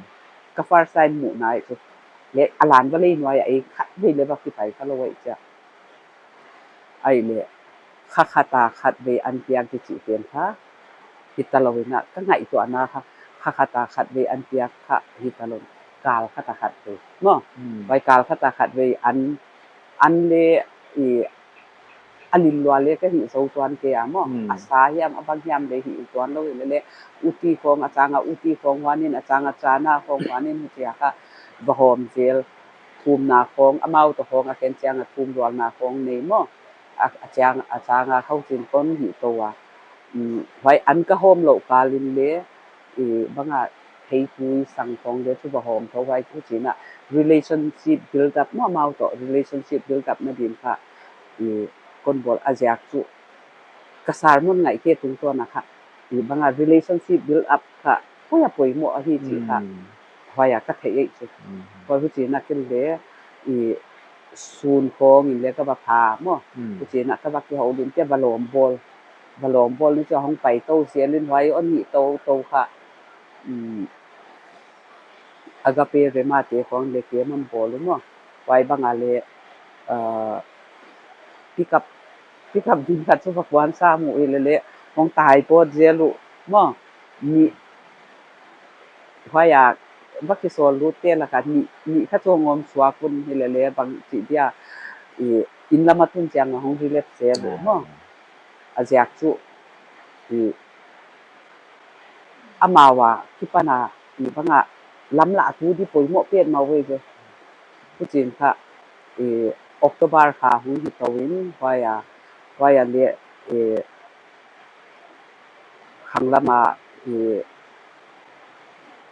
Ka first time muhna chu. Leh a lan va lei nuai a ei khat vei leh va kipai kha lou ai chia. Ai leh kha khat a khat vei an piak di chih pen kha hita lou in a ka ngaihtuahna kha, kha khat a khat vei an piak kha hita lou, kal khat a khat vei maw. Mm. Huai kal khat a khat vei an, an leh i a lim lua leh ka hih zou tuan kei a maw. Mm. A sa hiam, a bang hiam leh hih tuan lou, hilele uti khong a chang a uti khong huan in, a chang a chana khong huan in, huchi a kha va hawm zel, thumna khong, amau toh khong a khen chiang a thum lualna khong nei maw. A, a chang, a chang a khauh chin kon hih tou a. Mm, huai an ka hawm lou kal in leh, i, bang a theitui sang khong leh chu va hawm tou huai huchi in a relationship build up maw, amau toh relationship build up na din kha, i, kon bawl a ziak chu ka sermon ngaihte tungtawn a kha, i, bang a relationship build up kha huai a poimoh ahi chih kha Mm. huai a ka theih ei chu. Mm. Huai huchi in a ken leh, i, sun khong in leh ka va pha maw. Mm. Huchi in a ka va kihoulin te va lawm bawl. Va lawm bawl ni chu hong pai tou zel in huai hon hih tou tou kha. Mm. Agape Rhema te khong leh ke man bawl uh maw. Huai bang a leh, ah, pick up, pick up din khat chu va kuan sa mu hilele hong tai pawt zel uh maw. Ni huai a va kisawl lut te lak a ni, ni kha chu hong om suak un hilele bang chih dia, i, inn lam a tun chiang a hong relapse zel uh maw. A ziak chu, i, amau a kipan a, i, bang a lamlahtu di poimoh petmah uh ei ve. Huchi in kha, i, October kha hong hih tou in huai a, huai a leh, i, khanglam a, i,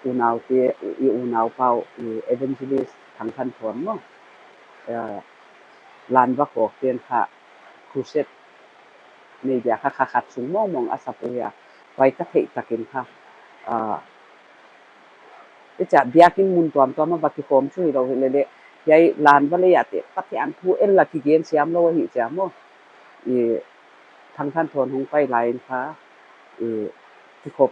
unaute, i, unaupa uh, i, Evangelist Thangthanthon maw. Eh, lan va khawk ten kha crusade nei dia kha kha khat sung mawngmawng a sap uh hia. Huai ka theih tak in kha, ah, i chia biakin mun tuamtuam a va kikhawm chu hilou hilele, hiai lan va lei a te Pathian thu en la kigen siam lou ahi chia maw. I, Thangthanthon hong pai lai in kha, i, kikhop,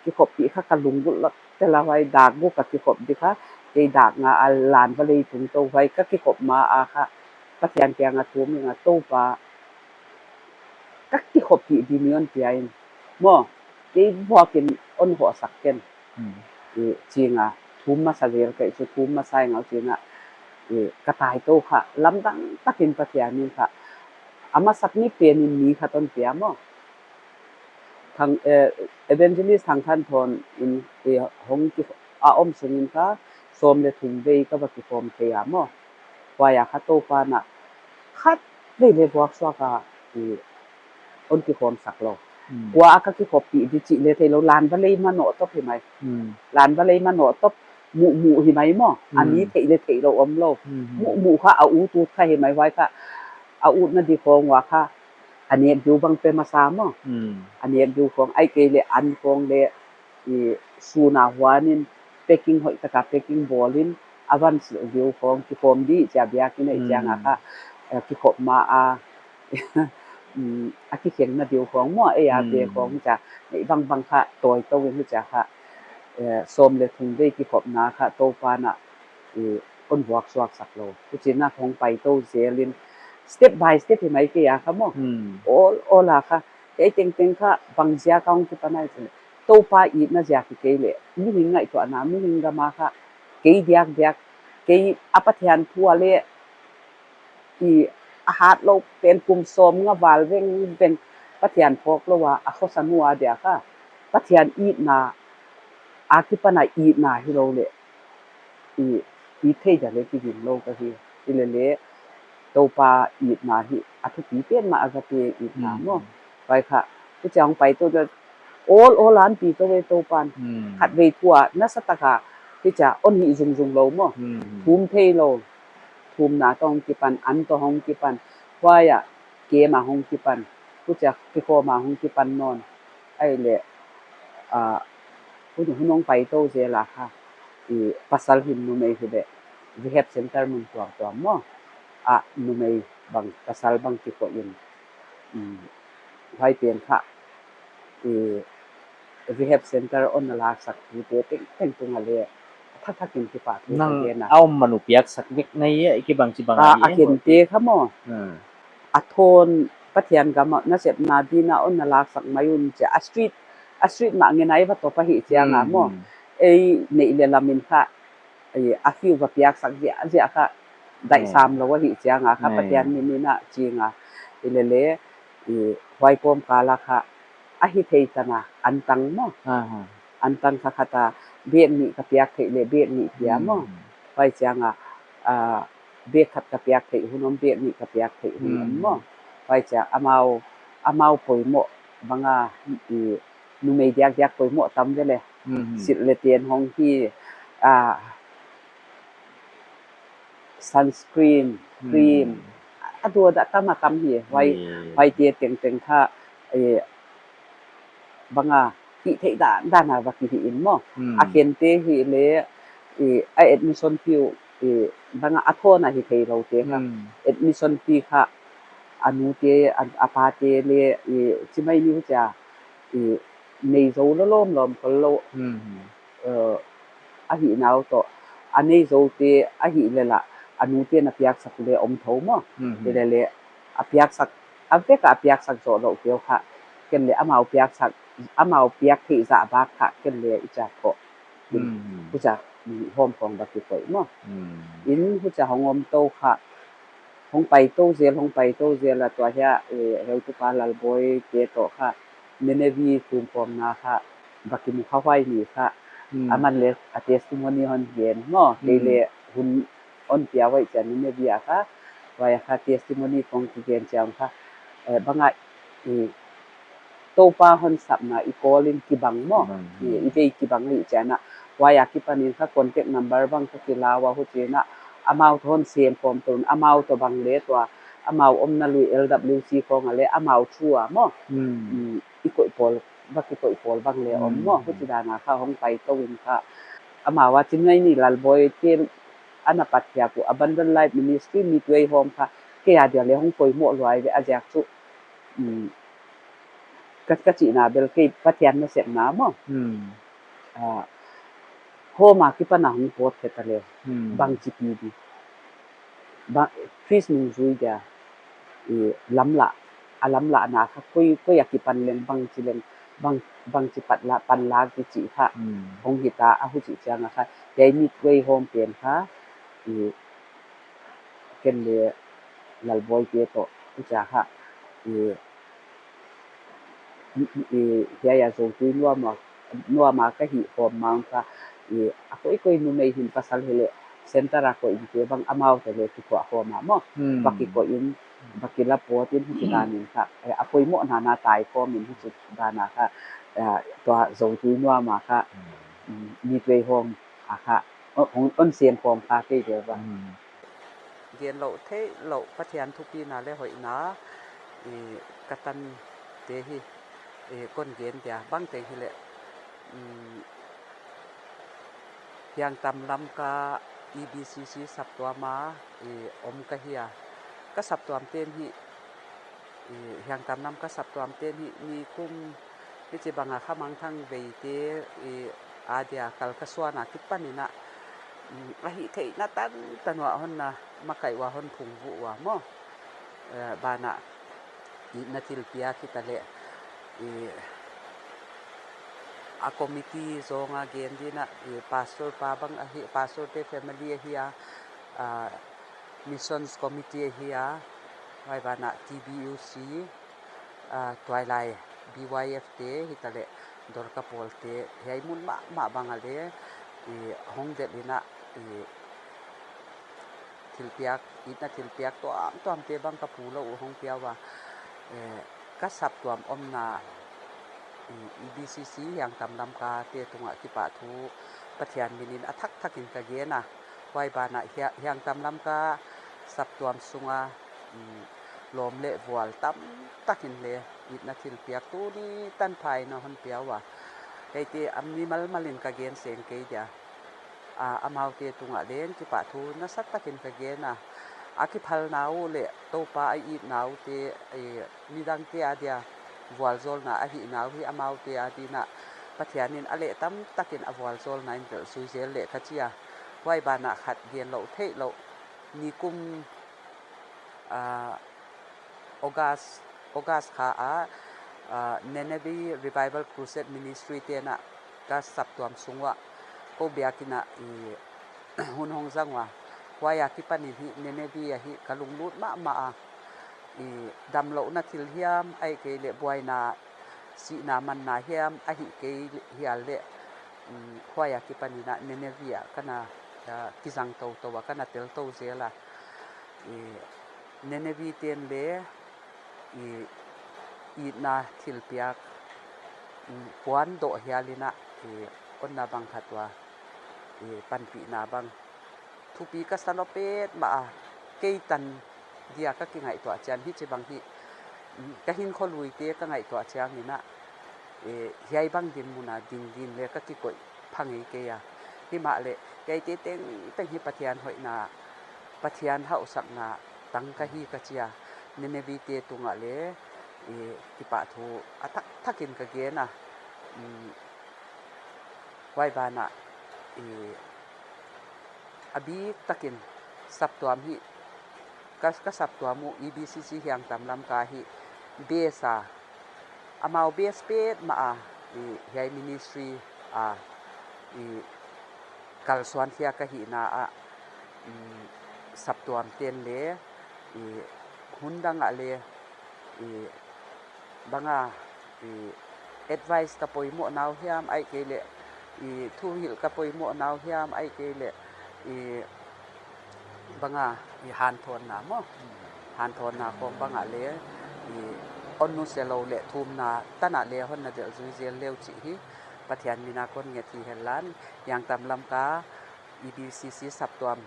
kikhoppih kha ka lunggulh lawt tel a, huai dak guk a kikhop di kha, kei dak nga a lan va lei tung tou huai ka kikhop ma a kha, Pathian kiang a thum in a Toupa, ka kikhoppih di mi hon pia in maw, kei vuak in hon hohsak ken. Hmm. I, ching a, thum masa zel ka hi chu, thum masa in a ching a, i, ka tai tou kha, lamdang tak in Pathian in kha, a masak ni pen in mi khat hon pia maw. Thang, eh, Evangelist Thangthanthon in, eh, hong ki, a om sung in kha, sawm leh thum vei ka va kikhawm thei a maw. Huai a kha Toupa'n a khat vei leh vuak suak a, eh, hon kikhawm sak lou. Hmm. Kua a ka kikhoppih di chih leh theilou, lan va lei manoh top hi mai. Hmm. Lan va lei manoh top muhmuh hi mai maw. A mi Hmm. theih leh theilou omlou. Hmm. Muhmuh kha a ut ut kha hi mai huai kha. A utna di khong ua kha a nek diu bang pe masa maw. Hmm. A nek diu khong ahihkeileh an khong leh, i, sun a huan in packing hoih taka packing bawl in a van silh diu khong kikhawm di chia biakin a i chiang a kha, Hmm. eh, kikhop ma a, mm, a kikhenna diu khong maw, ei a Hmm. te khong chia, nei bangbang kha tawi tou in chia kha, eh, sawm leh thum vei kikhopna kha Toupa'n a, i, hon vuak suak sak lou. Huchi'n a hong pai tou zel in, step by step hi mai kei a kha maw. Hmm. Awl, awl a kha, kei tengteng kha bang ziak a hong kipan ai chih leh, Toupa itna ziak hi kei leh, mihing ngaihtuahna, mihing gam a kha, kei diakdiak, kei a Pathian thu a leh, i, a hat lou pen kum sawmnga val vengveng Pathian phawk lou a, a khosa nu a dia kha, Pathian itna, a kipan a itna hilou leh, i, i thei dia leh kigin lou ka hi. Hilele Toupa itna hi a thupi pen mah, agape itna maw. Huai kha, huchia hong paitou dia, awl awl a hon pi tou ve Toupan. Khatvei thu a nasa taka, huchia hon hih zungzung lou maw. Thum thei lou. Thumna toh hong kipan, an toh hong kipan. Huai a, kem a hong kipan. Huchia kikhawm a hong kipan nawn. Ahihleh, ah, hun, hun hong paitou zel a kha, i, pasal hi'n numei hileh rehab center mun tuamtuam maw. Ah, numei bang, pasal bang kikoih in. Mm, huai pen kha, i, rehab center hon na laksak tute tengteng tung a leh, thakthak in kipahthu ka gen a. Nang a om manu piaksak vek na hia, i kibang chibang a, a hi, eh, khente kha maw. Hmm. A thawn Pathian gam a nasepna dingin hon na laksak mai un chia, a street, a street mah ngen a i va tawp ahih chiang a maw. Hmm, hmm. Ei neih leh lam in kha, ei, a fiu va piaksak ziahziah kha, daihsam lou ahih chiang a kha, Pathian min in a ching a. Hilele, i, huai kawmkal a kha, a hithei tan a, an tang maw. An tang kha khat a, bag nih ka piak theih leh, bag nih pia maw. Hmm. Huai chiang a, ah, bag khat ka piak theih hun om, bag nih ka piak theih hun om maw. Hmm. Huai chiang amau, amau poimoh bang a, i, numei diakdiak poimoh tam ve le. Hmm. Silh leh ten hong hi, ah, sunscreen, cream. Hmm. A dua dah tam a tam hi. Huai, eh, huaite tengteng kha, eh, bang a, hihtheih dan, dan a va kihih in maw. Hmm. A khente hileh, eh, a admission fee, eh, bang a, a thawn a hithei loute kha. Hmm. Admission fee kha, a nute, a, a pate leh, eh, chi mai ni huchia, eh, nei zou lawmlawm khol lou. Hmm. Eh, ahihna uh toh, a nei zoute ahihleh lah, a nute na piaksak leh om thou maw. Hmm. Hilele, a piaksak, a vek a piaksak zoh louh te uh kha, ken leh amau piaksak, amau piak theih zah bak kha, ken leh i chah ko. Hmm. Huchia, mm, hawm khawng va kikoih maw. Hmm. In huchia hong om tou kha, hong paitou zel, hong paitou zel a tua hia, eh, heutupa Lalboi te toh kha, Nineveh thumkhawmna kha, va kimu kha huai ni kha, hmm, aman leh a testimony hon gen maw, hmm, kei leh hun hon pia huai chiang Nineveh a kha, huai a kha testimony khawng kigen chiang kha, eh, bang a, eh, Toupa hon sapna i call in kibang maw. Kibang, i, hmm, i vei kibang ahih chiang a. Huai a kipan in kha contact number bang ka kila ua huchiin a. Amau toh hon sem khawm tou in, amau toh bang leh tua, amau omna lui L W C khawng a leh, amau through a maw. Hmm. Hmm, i koih pawl, va kikoih pawl bang leh om maw. Hmm. Huchi dan a kha hong paitou in kha. Amau a chin ngai ni Lalboi te ana pat khiak uh Abundant Life Ministry Midway Home kha. Kei a dia leh hong poimoh luai ve a ziak chu. Hmm. Ka, ka chihna bel kei Pathian nasepna maw. Hmm. Ah, home a kipan a hong pawt khe ta leh. Hmm. Bangchi pi di. Ba, Khrist nungzui dia, i, lamlah, a lamlahna kha koi, koi a kipan leng bangchi leng, bang, bangchi pat la, pan lak di chih kha. Hmm. Hong hita a huchi chiang a kha. Hiai Midway Home pen kha, i, ken leh Lalboi te toh, huchia kha, i, i, i, hiai a zoutui nuam a, nuam a ka hih khawm ma kha, i, a koikoi numei hi'n pasal hileh, center a koih inte bang amau toh leh kituah khawm a maw. Hmm. Va kikoih in, va kila pawt in huchi dan in kha, eh, a poimohna na tai khawm in huchi dan a kha, eh, tua zoutui nuam a kha, hmm, mm, Midway Home a kha, hon, hon, hon sem khawm kha kei deuh va. Hmm. Gen louh theih louh Pathian thupina leh hoihna, i, ka tante hi, i, kon gen dia bangteng hileh, mm, Hiangtam Lamka E B C C saptuam a, i, om ka hi a. Ka saptuam ten hi, i, Hiangtam Lamka saptuam ten hi, nikum hichibang a kha mangthang veite, i, a dia kal ka suan a kipan in a, mm, a hihtheihna tantan uah hon na makaih ua hon phungvuh ua maw. Eh, banah, i, na thilpiak hita leh, i, a committee zong a gen dingin a, i, pastor pa bang ahi, pastor te family ahi a, ah, missions committee ahi a, huai banah T B U C, ah, tuailai B Y F te, hitaleh Dorka pawl te, hiai mun mahmah bang a leh, i, hong delh in a, I thilpiak, itna thilpiak tuamtuamte bang ka pu lou uh hong pia ua. Eh, ka saptuam omna, i, EBCC Hiangtam Lamka te tungah kipahthu Pathian minin a thakthak in ka gen a. Huai banah Hia-, Hiangtam Lamka saptuam sunga, mm, lawm leh vual tamtakin leng itna thilpiak tuni tan pha in a hon pia ua. Keite a mimal malin ka gen seng kei dia. A, amaute tungah leng kipahthu nasatakin ka gen a. A kiphalna uh leh Toupa a itna uh te, eh, midangte adia vualzawlna ahihna uh hi amaute adin a Pathianin a leh tamtakin a vualzawlna in delh zui zel leh ka chi a. Huai banah khat gen louh theih louh. Nikum, ah, August, August kha a, ah, Nineveh Revival Crusade Ministry te'n a ka saptuam sung uah kou biakinn ah i hun hong zang ua. Huai akipanin hi Nineveh ah hi ka lunglut mahmah a. I damlouhna thil hiam, ahihkeileh buaina sihna manna hiam, ahihkei hial leh, mm, huai akipanin a Nineveh ah ka na, ah, kizang toutou a, ka na tel tou zel a. I Nineveh te'n leng, i, itna thilpiak, mm, puan doh hial in a, i, honna bang khat ua, i, panpihna bang thupi ka sa lou petmah a, kei tan dia ka kingaihtuah chiang hichibang hi, mm, ka hinkhua luite ka ngaihtuah chiangin a, eh, hiai bang dinmun a ding ding leng ka kikoih pha ngei kei a. Himahleh, keite tengteng hi Pathian hoihna, Pathian hauhsakna tang ka hi ka chi a. Nineveh te tungah leng, eh, kipahthu a thakthak in ka gen a. Mm, huai banah, eh, a biktakin saptuam hi, ka, ka saptuam uh EBCC Hiangtam Lamka hi base a, amau base petmah a, i, hiai ministry a, i, kalsuan khia ka hihna ah, mm, saptuam te'n leng, i, hun dang ah leng, i, bang a, i, advice ka poimohna uh hiam, ahihkeileh, i, thuhilh ka poimohna uh hiam, ahihkeileh, i, bang a, i, hanthawnna maw. Hanthawnna khawng bang ah leng, i, hon nusia lou leh thumna tan ah leng hon na delh zui zel leh uh chih hi Pathian min a kon nget hi henla, Hiangtam Lamka EBCC saptuam,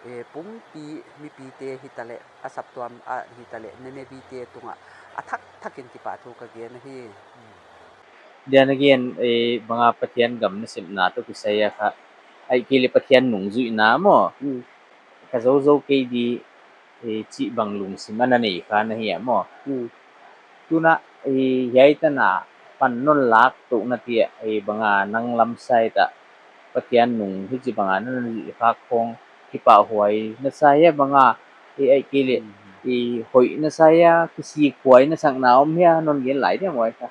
eh, pumpi mipite hitaleh, a saptuam ah hitaleh, Nineveh te tungah a thakthak in kipahthu ka gen ahi. Dia na gen, eh, bang a Pathian gam nasepna toh kisai a kha, ahihkeileh Pathian nungzuihna maw. Mm. Ka zou zou kei di, eh, chih bang lungsim a na nei kha na hi a maw. Mm. Tuin a, eh, hiai tan a pan non lak tou na tia, eh, bang a nang lam side ah Pathian nung hichibang a na na zuih khak khong kipahhuai na sa hia bang a, eh, ahihkeileh, mm, eh, hoih na sa hia, kisikhuai na sakna om hia, non gen lai dia maw kha.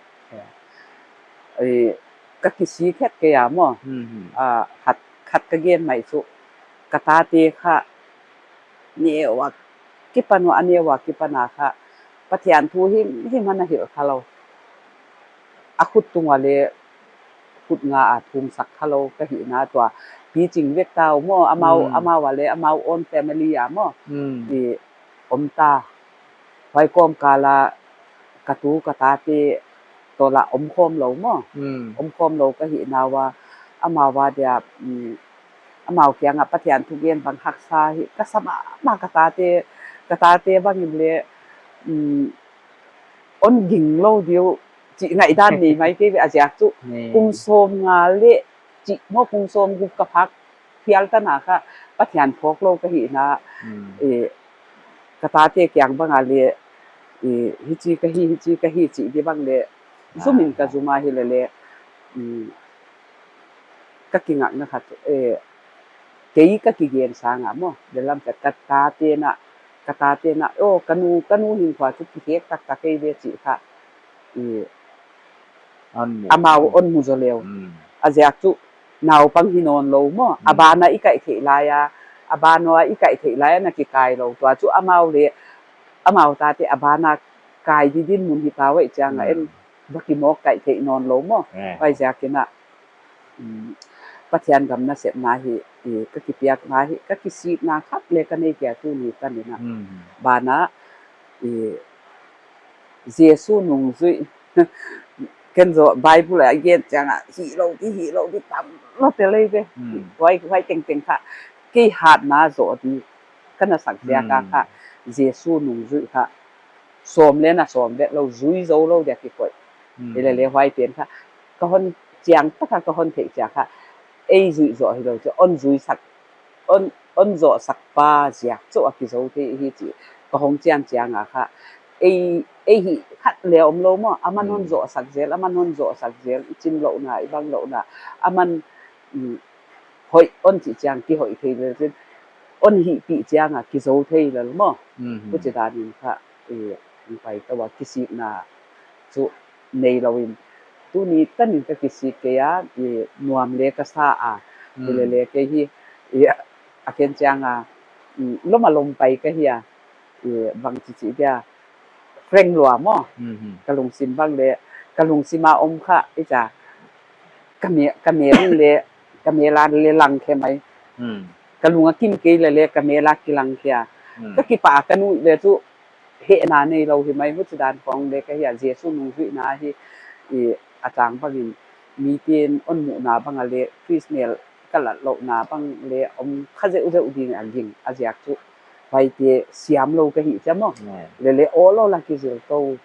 Eh, ka kisik het kei a maw. Mm-hmm. Ah, khat, khat ka gen mai chu, ka tate kha neu a kipan ua, a neu a kipan a kha Pathian thu himhim ana hilh kha lou. A khut tung ua leng khut nga a thum sak kha lou ka hihna tua. Pi Ching Vek tau maw, amau, mm, amau a leng, amau own family a maw. Mm. I om ta. Huai kawmkal a ka tu ka tate toh lah omkhawm lou maw. Mm. Omkhawm lou ka hihna ua, amau a dia, mm, amau kiangah Pathian thugen bang haksa hi ka sa mahmah, ka tate, ka tate bangin leng, um, hon ging lou diu chih ngaihdan nei mai kei ve a ziak chu. Nei. Kum sawmnga leh chih maw, kum sawmguk ka phak phial tan a kha Pathian phawk lou ka hihna, mm, eh, ka tate kiang bang a leng, eh, hichi ka hi, hichi ka hi chih di bang leng, ah, zum in ka zum a hilele, mm, ka kingakna khat, eh, kei ka kigen sang a maw, lehlam ka, ka tate'n a, ka tate'n a, oh, ka nu, ka nu hinkhua chu kikhek taktak kei ve chih kha, i, hon mu, amau hon mu zaw leh uh. Mm. A ziak chu naupang hi nawn lou maw, mm, a ban a i kaih theih lai a, a ban a i kaih theih lai a na kikai lou, tua chu amau leng, amau tate a ban a kai di dinmun hita uh ahih chiang a, mm, en va kimawk kaih theih nawn lou maw. Eh. Huai ziakin a, mm, Pathian gam nasepna hi, i, ka kipiakna hi, ka kisikna khat le ka nei kei a tuni tan in a. Hmm. Banah, i, Jesu nungzui. Ken zaw Bible a gen chiang a, hilou di, hilou di tam lou te lei ve. Hmm. Huai, huai tengteng kha. Kei hatna zoh di, ka na sak ziak a kha. Hmm. Jesu nungzui kha. Sawm le na sawm ve lou, zui zou lou dia kikoih. Hmm. Hilele huai pen kha. Ka hon chiang tak a ka hon theih chiang kha. Ei zui zoh hilou chu, hon zui sak, hon, hon zoh sak pa ziak chu a kizou thei hi chih ka hon chian chiang a kha. Ei, ei hih khat le om lou maw, aman hon zoh sak zel, aman hon zoh sak zel, i chin louhna, i bang louhna, aman, mm, hoih hon chih chiang kihoih thei zel chin, hon hihpih chiang a kizou thei lel maw. Hmm. Huchi dan in kha, i, hong pai tou a kisikna chu nei lou in. Tuni tan in ka kisik kei a, i, nuam le ka sa a. Hmm. Hilele kei hi, i, a ken chiang a, mm, lom a lom pai ka hi a, i, bangchi chi dia, frank lua maw. Mhm. Ka lungsim bang le, ka lungsim a om kha, i cha, ka me, ka mel le, ka mel a le lang khe mai. Hmm. Ka lung a kim kei lele, ka mel a kilang khe a. Hmm. Ka kipah ka nuih le chu, hehna nei lou hi mai, huchi dan khong le ka hi a, Jesu nungzuihna hi, i, a chang bang in, miten hon muhna bang a le, Khrist mel ka lat louhna bang le, om kha zeuhzeuh ding a ging, a ziak chu, huaite siam lou ka hi chia maw. Hmm. Lele aw lou la kizil tou.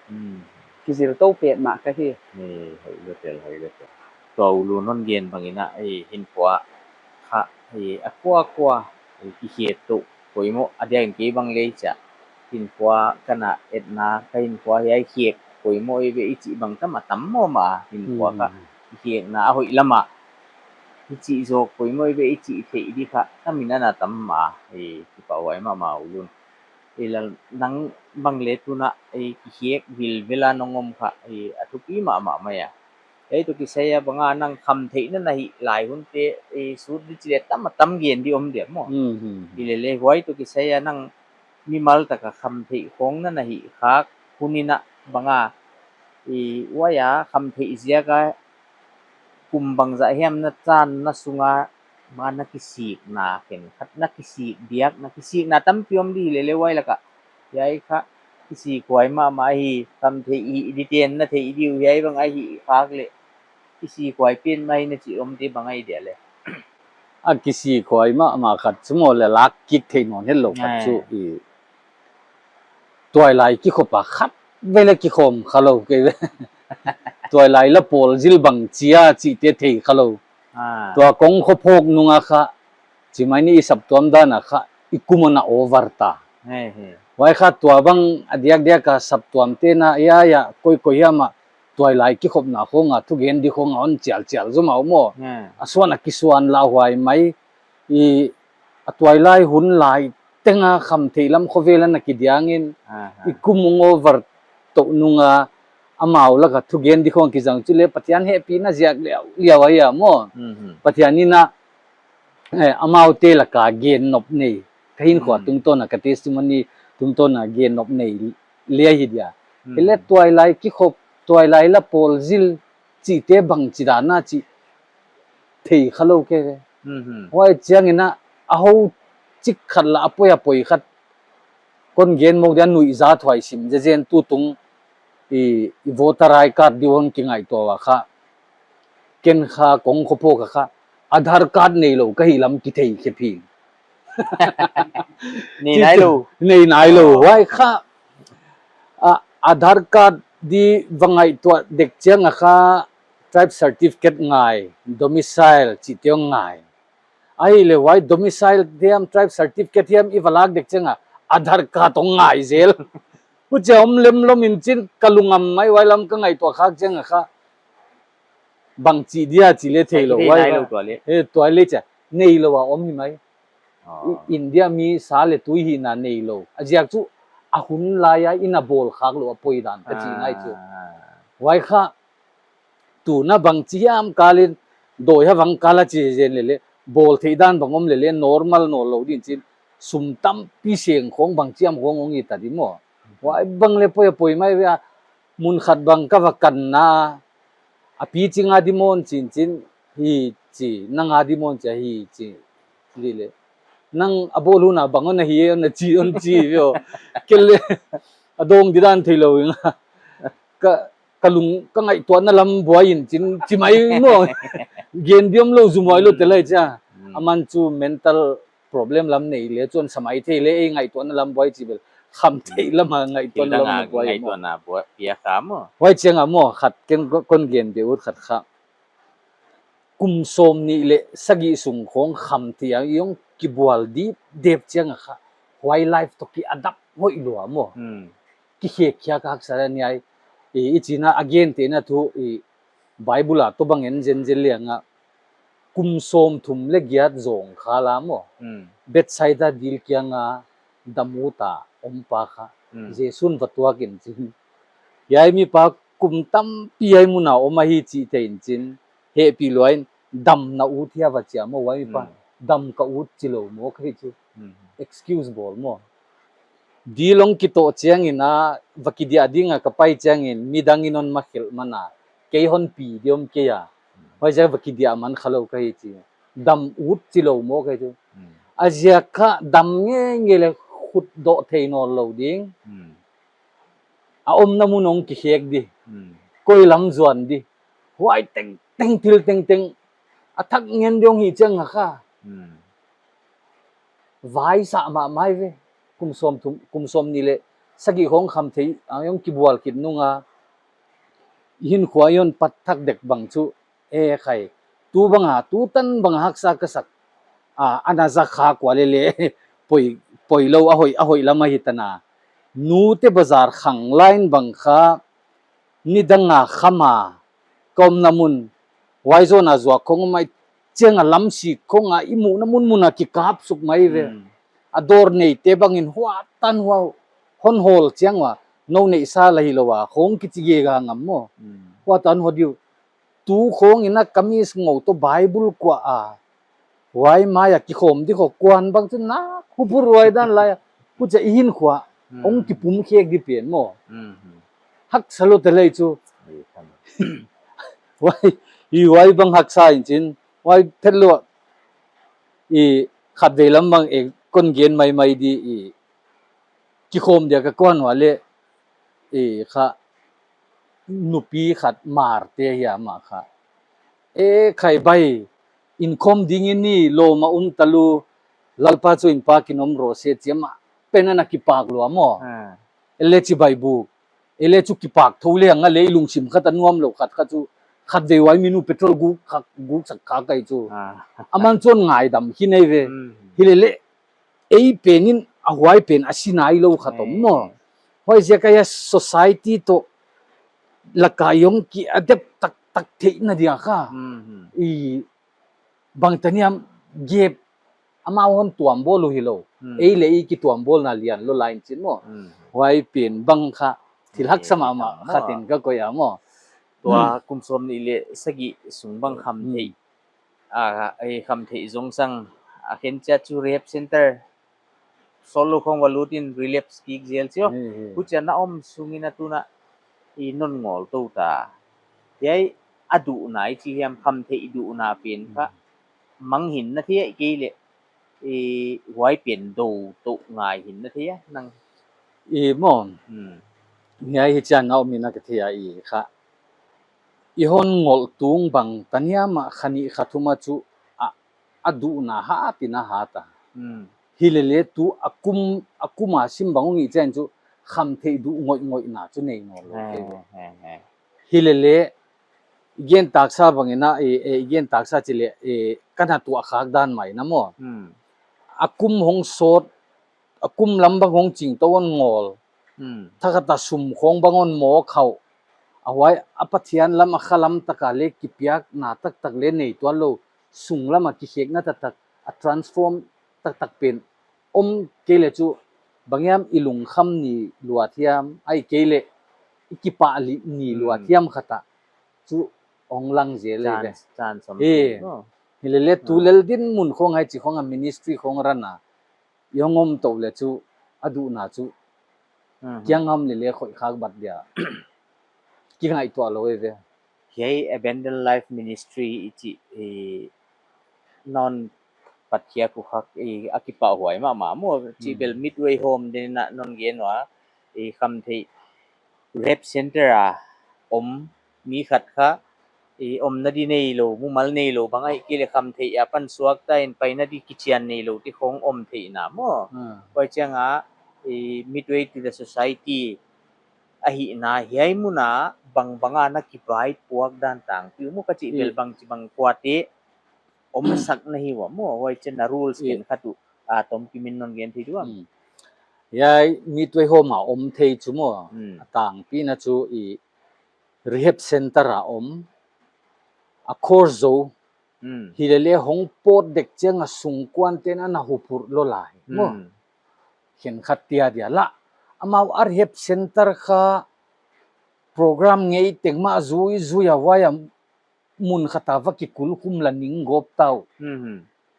Hmm. Kizil tou petmah ka hi. Ni, hoih lua tel, hoih lua tel. Tua U Lun hon gen bang in a, i, hinkhua kha, i, a kuakua, i, kikhet tou poimoh, a diak in kei bang le chia. Hinkhua ka na etna, ka hinkhua hiai khek poimoh eive i chih bang tam a tam maw mah, hinkhua kha. Hmm. Kikhekna a hoih lam a. I chih zawk poimoh eive i chih theih di kha, tam in a na tam mah, i, kipahhuai mahmah U Lun. I lal nang bang le tuna, i, kikhek vilvel a nong om kha, i, a thupi mahmah mai a. Ei toh kisai a bang a nang khamtheihna na hih lai hun te, i, sut di chi le tam a tam gen di om dia maw. Hmm, hmm, hmm. Hilele huai toh kisai a nang mimal tak a khamtheih khong na na hih khak hun in a bang a, i, huai a khamtheih ziak a kum bangzah hiam na chan na sung a, bang a na kisikna khenkhat, na kisik diak, na kisikna tampi om di lele huai lak a. Hiai kha kisikhuai mahmah hi, khamtheih hih di ten na theih di uh hiai bang a hih khak le. Kisikhuai pen mai na chih om di bang a hi dia le. A kisikhuai mahmah khat chu maw le lak kik theih nawn het lou khat chu, i, tuailai kikhop a khat vei le kikhawm kha lou kei ve. Tuailai la pawl zil bang chia chihte thei kha lou. Ah. Tua kong kho phawk nung a kha, chi mai ni i saptuam dan a kha, i kum hon a over ta. He, he. Huai kha tua bang a diakdiak a saptuam te na, ya, ya, koikoi hiam a, tuailai kikhopna khong a, thugen di khong a, hon chialchial zom a om maw. Hmm. A suan a kisuan lauhuai mai, i, a tuailai hun lai teng a khamtheih lam khovel a na kidiang in, ah, ah, i kum hong over tou nung a, amau lak a thugen di khong kizang chu le Pathian hehpihna ziak liauliau ahi a maw. Mhm. Pathian in a, eh, amaute lak a gen nop nei, ka hinkhua, hmm, tungtawn a ka testimony tungtawn a gen nop nei le ahi dia. Hmm. Hilele tuailai kikhop, tuailai la pawl zil, chihte bangchi dan a chih thei kha lou kei ve. Mhm. Huai chiang in a, a hou chik khat la a poi a poi khat kon gen mawk dia nuihzat huai sim zezen tutung i, i voter I D card di hon kingaihtuah a kha. Ken kha kong kho phawk a kha. Aadhaar card nei lou ka hih lam kithei khe phing. Nei nai lou. Nei nai lou. Ah. Huai kha. A, Aadhaar card di va ngaihtuah dek chiang a kha tribe certificate ngai, domicile chihte hong ngai. Ahihleh huai domicile hiam, tribe certificate hiam i va lak dek chiang a, Aadhaar card hong ngai zel. Huchia om lemlom in chin ka lungam mai, huai lam ka ngaihtuah khak chiang a kha. Bangchi dia chih le theilou huai. Nai lou tua le. He, tua le chia. Neilou a om hi mai. Ah. I, India mi sa leh tui hihna neilou. A ziak chu a hun lai a i na bawl khak lou a poi dan ka chi ngai chu. Ah. Huai kha, tuna bangchi hiam kal in, dawi ha vang kal a chi zen lele, bawl theih dan bang om lele, normal nawnlou din chin, sum tampi seng khong bangchi hiam khong hong hi ta di maw. Mhm. Huai bang le poi a poi mai ve a, mun khat bang ka va kanna, a pi ching a di maw chinchin, hi chi, nang a di maw chi a hi chi. Di leh, nang a bawl hun a bang hon a hi hon a chi hon chi vio. Kei leh, a dawng di dan theilou ing a. Ka, ka lung, ka ngaihtuahna lam buai in chin, chi mai maw. Gen diam lou zu mai lou te lai chia. Hmm. Aman chu mental problem lam nei leh chuan sa mai thei leh, ei ngaihtuahna lam buai chi bel. Kham theih lam a ngaihtuahna lam buai maw. Ngaihtuahna buai, pia kha maw. Huai chiang a maw, khat ken ko-, kon gen di ut khat kha. Kum sawmnih leh sagih sung khawng khamtheih a hong kibual dip dep chiang a kha, huai life toh ki adapt hoih lua maw. Hmm. Ki khek khia ka haksa ni ai, i, i china a gen te na thu i Bible a toh bang en zenzen liang a, kum sawmthum leh giat zawng kha la maw. Hmm. Bethsaida dil kiang a dam ut a om pa kha. Hmm. Jesu'n va tuak in chin. Hiai mi pa kum tampi hiai mun a om ahi chih thei in chin. Hehpih lua in damna ut hia va chi a maw huai mi pa. Hmm. Dam ka ut chi lou maw ka hi chu. Hmm. Excuse bawl maw. Dil hong kitoh chiang in a, va kidiah ding a ka pai chiang in, midang in hon ma khelh man a. Kei hon pi diam kei a. Huai ziak va kidiah man kha lou ka hi chi. Dam ut chi lou maw ka hi chu. Hmm. A ziak kha dam ngeingei leh khut doh thei nawn lou ding. Hmm. A omna mun hong kikhek di. Hmm. Koi lam zuan di. Huai tengteng thil tengteng. A thak ngen di hong hi chiang a kha. Hmm. Vaisah mahmah ve. Kum sawmthum, kum sawmnih leh sagih khawng khamtheih a hong kibual khit nung a, hinkhua hon pat thak dek bang chu. E khai, tu bang a, tu tan bang a haksa ka sak. A, ana za kha kua leh leh, poi, poi lou a hoih, a hoih lam a hi ta na. Nute bazar khang line bang kha, nidang a kham a, ka omna mun, huai zawn a zuak khawng mai, chiang a lam sik khawng a, i muhna mun mun a kikap suk mai ve. Hmm. A dawr neite bang in hua tan hua, hon hawl chiang ua, nou neihsa la hi lou a, khawng kichi ge ga ngam maw. Hmm. Hua tan hua diu. Tu khawng in a kamis ngou toh Bible kuah a. Huai mai a kikhawm di kho kuan bang chu na, huphur huai dan lai a. Huchia i hinkhua, hmm, hong kipum khek di pen maw. Hmm. Haksa lou te lei chu. Ei, kam. Huai, i huai bang haksa in chin. Huai phet lou a. I khatvei lam bang e kon gen maimai di i. Kikhawm dia ka kuan ua leh, e, kha, nupi khat Hmar te hi a mah kha. E, khai bai, inkhawm ding in ni, lawm a um ta lou, Lalpa chu in pak in om rawh se chi a mah, pen ana kipak lua maw. Ah. E leh chibai buk, e leh chu kipak tho leng a leh i lungsim khat a nuam lou khat kha chu, khatvei huai mi nu petrol guk khak, guk sak kha kai chu. Ah. Aman chuan ngaidam hi nei ve. Hmm. Hi leh leh, ei pen in a huai pen a si nai lou khat om maw. Eh. Huai ziak a hia society toh lak a hong ki adapt taktak theihna dia kha. Mhm. I bang taniam gap amau hon tuam bawl uh hi lou. Hmm. Ei leh i kituam bawlna lian lou lai in chin maw. Hmm. Huai pen bang kha thil haksa mahmah khat in ka koih a maw. Tua kum sawmnih leh sagih sung bang khamtheih. Hmm. A, ei khamtheih zong sang a khen chia chu rehab center. Sawl lou khawng va lut in relapse kik zel chia. Hmm, hmm. Huchia na om sung in a tuna i non ngol tou ta. Hiai a duhna i chi hiam khamtheih duhna pen kha. Hmm. Mang hin na thei kei leh. I huai pen dou tou ngai hin na thei a nang. I maw. Hmm. Hiai hi chia na om in a ka thei a i kha. I hon ngol tung bang taniam a kha nih kha thum a chu a, a duhna hat in a hat a. Hmm. Hi leh leh tu a kum, a kum a sim bang hong hi chiang chu khamtheih duh ngoihngoihna chu nei nawn lou. He, kei ve. He, he. Hi leh leh i gen taksa bang in a, e, e, i gen taksa chi leh, e, ka na tuah khak dan mai na maw. Hmm. A kum hong sawt a kum lam bang hong ching tou hon ngol. Hmm. Thakhat a sum khawng bang hon mawk khauh. A huai a Pathian lam a kha lam tak a leh kipiakna taktak leh nei tuan lou. Sung lam a kikhekna taktak a transform taktak pen. Om kei leh chu bang hiam i lungkham ni luat hiam, ahih kei leh i kipah lih ni luat hiam khat a. Chu hong lang zel leh ve. Chance, chance om. Hi. Hi leh leh tu lel dinmun khawng hiai chi khawng a ministry khawng run a. I hong om tou leh chu, a duhna chu. Mhm. Kiang ngam leh leh khoih khak bat dia. Ki ngaihtuah lou e ve. Hiai Abundant Life Ministry i chi, i, non pathiak u khak i a kipahhuai mahmah maw, chi bel Midway Home den na non gen ua, i khamtheih rehab center a om mi khat kha, i omna di neilou, mumal neilou bang ahihkeileh khamtheih a pan suakta in paina di kichian neilou te khong om theihna maw. Huai chiang a, i Midway to the Society ahihna hiai mun a bangbang a na kipai puak dan tangpi maw ka chih bel bangchibang kuate omsak na hi ua maw, huai chiang a rules khenkhat uh a tom kimin non gen thei diam? Hiai Midway Home a om thei chu maw, a tangpi na chu i rehab center a om, a khor zou, hilele hong pawt dek chiang a sungkuan ten ana huphurh lou lai maw. Khenkhat te a dia lah, amau a rehab center kha program ngei teng mah zui zui a huai a mun khat a va kikulkhum la ning gawp ta uh.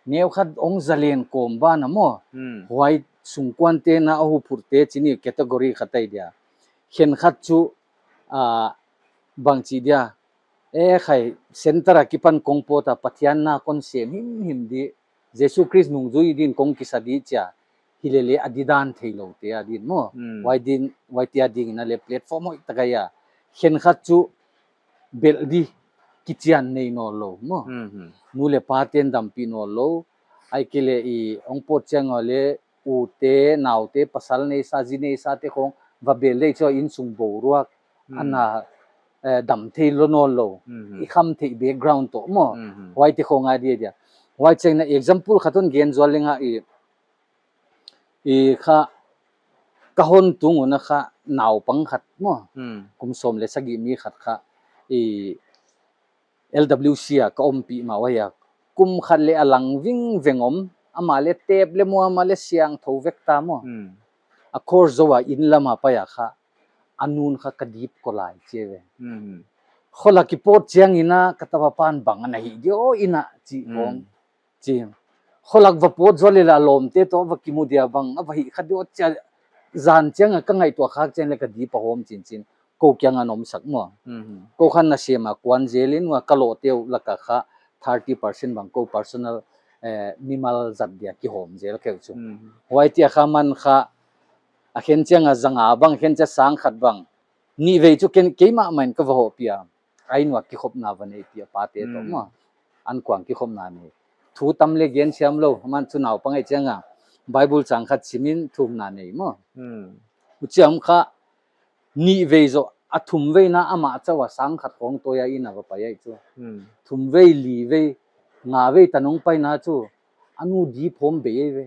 Neu khat hong zalen kawm ban a maw. Huai sungkuan ten a huphurh te chih in category khat ahi dia. Khenkhat chu, a, bangchi dia, e khai center a kipan kong pawt a Pathian na kon sem himhim di, Jesu Khrist nungzui din kong kisa di chia, hilele a di dan theilou te a din maw. Huai din, huai te a ding in a le platform hoihtak ahi a. Khenkhat chu belh di kichian nei nawnlou maw. Nu le pa ten dampih nawnlou. Ahihkeileh i hong pawt chiang a le u te, nau te, pasal neisa, zi neisa te khong va belh dek chu a innsung boruak ana, eh, dam theilou nawnlou. I khamtheih background toh maw. Huai te khong a dia dia. Huai chiang in a example khat hon gen zual leng a i, i kha ka hon tung un a kha naupang khat maw. Kum sawm le sagih mi khat kha i L W C a ka ompih mah ua hia. Kum khat le a lang vingveng om, amah le tep le muam a le siangthou vek ta maw. A khor zou a inn lam a pai a kha, a nu'n kha ka dip kol lai chi ve. Kholak i pawt chiang in a ka tapa pan bang ana hih diam inn a chih khong. Chi. Kholak va pawt zual le la lawmte toh va kimu dia bang a va hih kha diam chia zan chiang a ka ngaihtuah khak chiang le ka dip a hawm chinchin. Kou kiang a na omsak maw. Kou khan nasem a kuan zel in ua ka lawmte uh lak a kha thirty percent bang kou personal, eh, mimal zat dia kihawm zel kei uh chu. Huai te a kha man kha a khen chiang a zanga bang, khen chiang sang khat bang. Nihvei chu ken, keimah mah in ka va hohpih a. A inn ua kikhopna va neipih a pate toh maw. Ankuang kikhopna nei. Thu tam le gen siam lou, aman chu naupang ahih chiang a Bible chang khat sim in thumna nei maw. Huchiam kha nihvei zoh, a thumvei na amah chauh a sang khat khong tawi a inn a va pai ahi chu. Thumvei, livei, ngavei tan hong pai na chu a nu dip hawm bei ahi ve.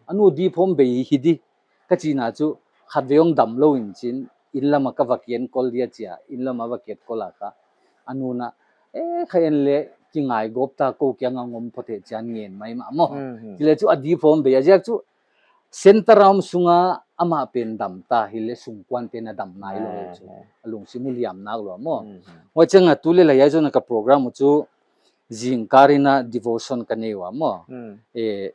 A nu dip hawm bei hi di. Ka chihna chu khatvei hong damlou in chin, inn lam a ka va kienkol dia chia, inn lam a va kienkol a kha. A nu'n a, eh, kha en le kingai gawp ta, kou kiang a hong om phot e chi'n ngen mai mah maw. Chile chu a dip hawm bei a ziak chu center a om sung a amah pen dam ta, hileh sungkuan ten a dam nailou chu. A lungsim uh liam naklou maw. Huai chiang a tu le lai a zon a ka program uh chu zingkal in a devotion ka nei ua maw. Eh,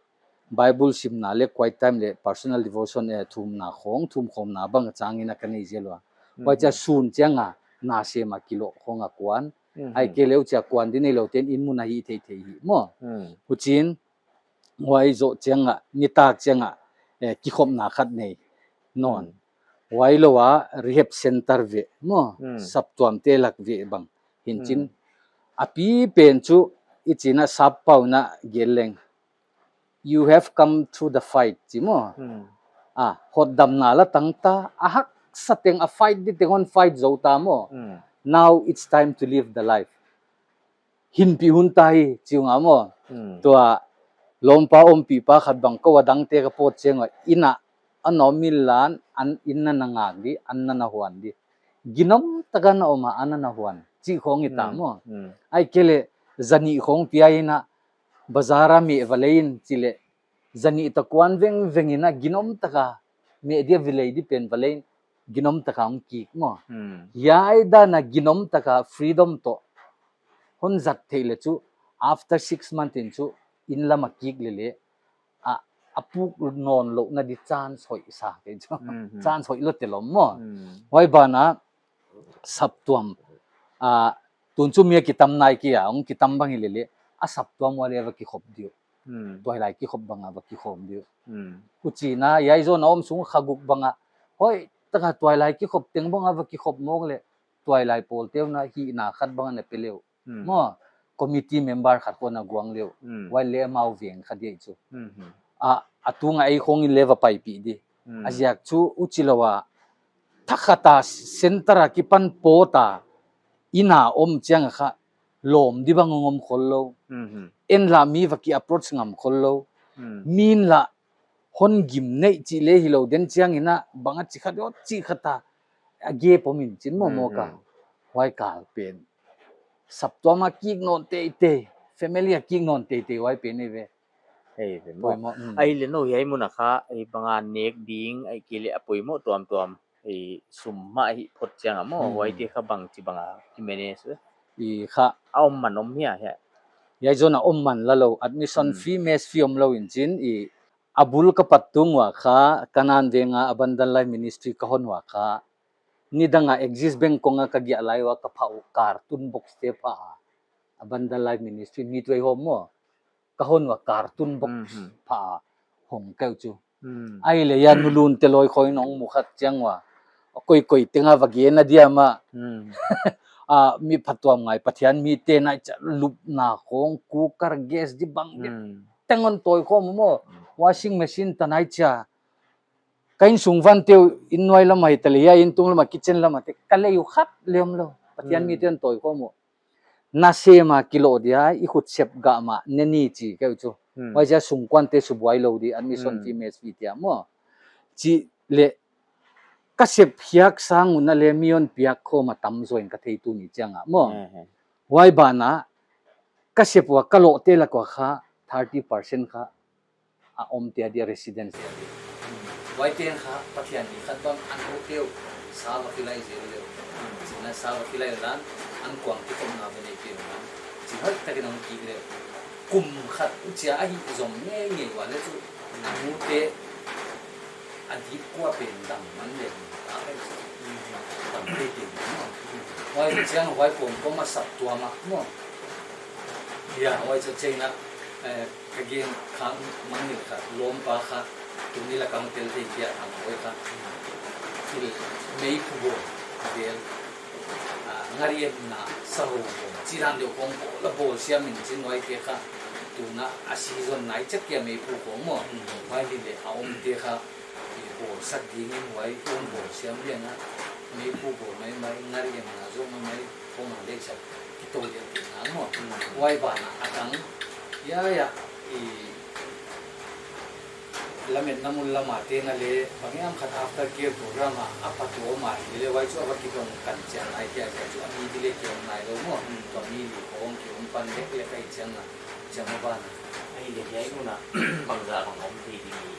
Bible simna le quiet time le personal devotion, eh, thumna khong, thumkhawmna bang chang in a ka nei zel ua. Huai chia sun chiang a nasem a kiloh khong a kuan. Ahihkeileh huchia kuan di neilou ten inn mun a hih theithei hi maw. Huchiin huai zoh chiang a, nitak chiang a, eh, kikhopna khat nei nawn. Huai lou a rehab center veh maw, saptuamte lak veh bang. Hinchin a pi pen chu i chihna sap pau in a gen leng. You have come through the fight, chi maw. Ah, hotdamna la tang ta, a haksa teng a fight di teng hon fight zou ta maw. Now it's time to live the life. Hinpih hun ta hi, chi ung a maw. Tua lawmpa ompihpa khat bang kou a dangte ka pawt chiang a, inn a na om inla, an inn na na ngak di, an na na huan di. Ginom taka na om a, an na na huan. Chih khong hi ta maw. Ahihkeileh zanih khong pia in a, bazar a meh va lei in chih leh, zanih ta kuan vengveng in a ginom taka meh dia va lei di pen va lei in, ginom taka hong kik maw. Hiai dan a ginom taka freedom toh hon zat theih leh chu, after six month in chu inn lam a kik leh leh, a, a puk nawnlouhna di chance hoih sa kei chu. Chance hoihlou te lom maw. Huai ban a saptuam, ah, tun chu mi a kitam nai kei a, hong kitam bang hi leh leh, a saptuam ua leh va kikhop di uh. Hmm. Tuailai kikhop bang a va kikhawm di uh. Hmm. Huchi'n a, hiai zon a om sung kha guk bang a, hoihtaka tuailai kikhop teng bang a va kikhop mawk leh, tuailai pawlte uh na hihna khat bang a na pe le uh. Hmm. Maw, committee member khat khawng na guang le uh. Hmm. Huai leh amau veng kha di chu. Hmm, hmm. A, a tung a ei khawng in leh va paipih di. Hmm. A ziak chu huchi lou a, thakhat a center a kipan pawt a, inn a om chiang a kha, lawm di bang hong om khol lou. Hmm, hmm. En la mi va ki approach ngam khol lou. Hmm. Mi'n la hon gim neih chih leh hilou den chiang in a, bang a chi khat, o chi khat a, a gap om in chin maw maw ka. Hmm, hmm. Huai kal pen saptuam a kik nawn teitei, family a kik nawn teitei huai pen ei ve. Ei ve maw. Poimoh, mm. Ahihleh nou hiai mun a kha, ei bang a nek ding, ahihkeileh a poimoh tuamtuam, ei sum mah hi phot chiang a maw, mm, huaite kha bangchibang a ki manage ve. I kha. A om man om hia hia. Hiai zon a om man la lou, admission, mm, fee, mess fee om lou in chin, i a bul ka pat tung ua kha, Kanan veng a Abundant Life Ministry ka hon ua kha, nidang a Axis Bank kong a ka giah lai ua ka phah uh carton box te pha a, Abundant Life Ministry, Midway Home maw, ka hon ua carton box, mhm, pha a hong keu chu. Hmm. Ahihleh hiai nu lunte lawi khawng in hong mu khat chiang ua, koikoi teng a va gen a diam a. Hmm. A, mi phatuam ngai Pathian mite nai cha lupna khawng, cooker, gas di bang di, hmm, teng hon tawi khawm maw. Hmm. Washing machine ta nai cha. Ka innsung vante uh, inn nuai lam a hitaleh, hiai inn tung lam a, kitchen lam a te, ka lei uh khat leng om lou. Pathian, hmm, mite hon tawi khawm uh. Na sem a kiloh dia, i khut sep gah mah, ne ni chi keu chu. Hmm. Huaiziak sungkuante subuai lou di, admission, hmm, fee, mess fee tia maw. Chih leh, ka sep hiak sang un a leh mi hon piak khawm a tam zaw in ka thei tuni chiang a maw. Hmm, hmm. Huai ban a, ka sep ua ka lohte lak ua kha, thirty percent kha, a omte a dia residents te a dia. Huaite'n kha Pathian mi khat bang an hotel sa va kilai zel leh. Chihna sa va kilai lan an kuang kikhopna va nei kei lan. Chih hoihtak in hong kik leh. Kum khat huchia ahi zom ngeingei ua leh chu a nute a dip kua pen dam man leh ta kei chu. Dam teitei maw. Huai chiang huai kawmkawm a saptuam a maw. Ya, huai chu chiang a, eh, ka gen kha mangngilh kha, lawmpa kha, tuni lak a hong tel thei kia thang huai kha. Thil meiphu bawl, vel, ah, ngari emna, sahou bawl, chih dan deuh khawng bawl, la bawl siam in chin huaite kha. Tuna a season nai chak kia meiphu khawng maw. Hmm. Huai ni leh a omte kha, i bawlsak ding in huai hong bawl siam leng a. Meiphu bawl maimai, ngari emna zaw maimai, khawng a leh chak, kitou leh pi na maw. Hmm. Huai ban a a dang, ya, ya, i, lametna mun lam a te'n a leh, banghiam khat after care program a, a phatuam a, i leh huai chu a va kidong kan chiang nai kia, huai chu a mi di leh ki om nai lou maw. Hmm. Tua mi di khawng ki om pan leh leh ka hi chiang a, chiang a ban a. Ahihleh hiai mun a bangzah bang om thei di mi.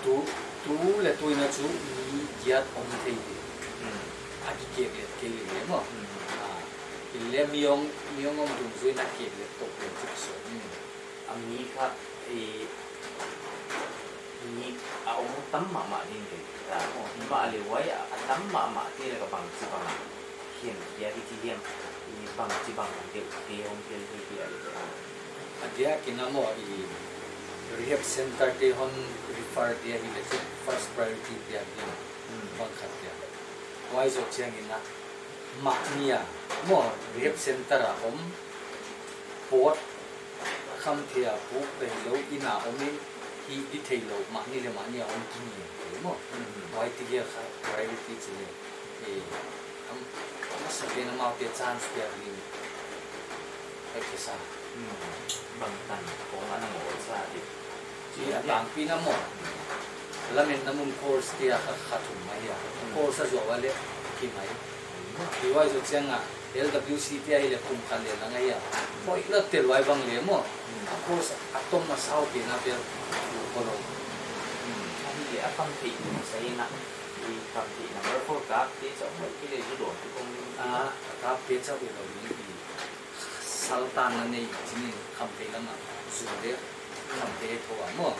Tu, tu leh tu in a chu mi giat om thei di. Hmm. A kikek let kei leh maw. Hmm. Ah, i leh mi hong, mi hong om dungzui in a kek let tou leh chu sawm ni. A mi kha, eh, mi a om tam mahmah ding kei ta maw. Himahleh huai a, a tam mahmah te lak a bangchibang a khen dia di chi hiam, i bangchibang a deuh te hong tel thei dia leh. A diak in a maw i rehab center te hon refer dia hileh chu first priority dia di. Hmm. Bang khat dia. Huai zoh chiang in a mahni a maw rehab center a om pawt khamthei a puk ka hilou inn a om in hih di theilou mahni leh mahni a om ki ni maw. Hmm. Huai ti dia kha priority chi leh. Eh, am, a masa pen amaute chance piak ding. Ka kisa. Hmm. Bangtan khawng ana ngol sa di. Chi a tangpi na maw. Lametna mun course te a kha, kha thum mai a. Hmm. Course a zuak ua leh ki mai. Hmm. Huai zoh chiang a L W C te a hileh kum khat leh lang ahi a. Hoih lou tel huai bang leh maw. Hmm. A course a tom a sau pen a bel. Ko lou. Hmm. Ahihleh a khamtheih sa in a. I khamtheih number four kak te chauh mai ki leh zu dawn tu kong ni. Ah, a kak te chauh i lou ni i. Saltanna nei chih in khamtheih lam a. Zu leh khamtheih tho a maw.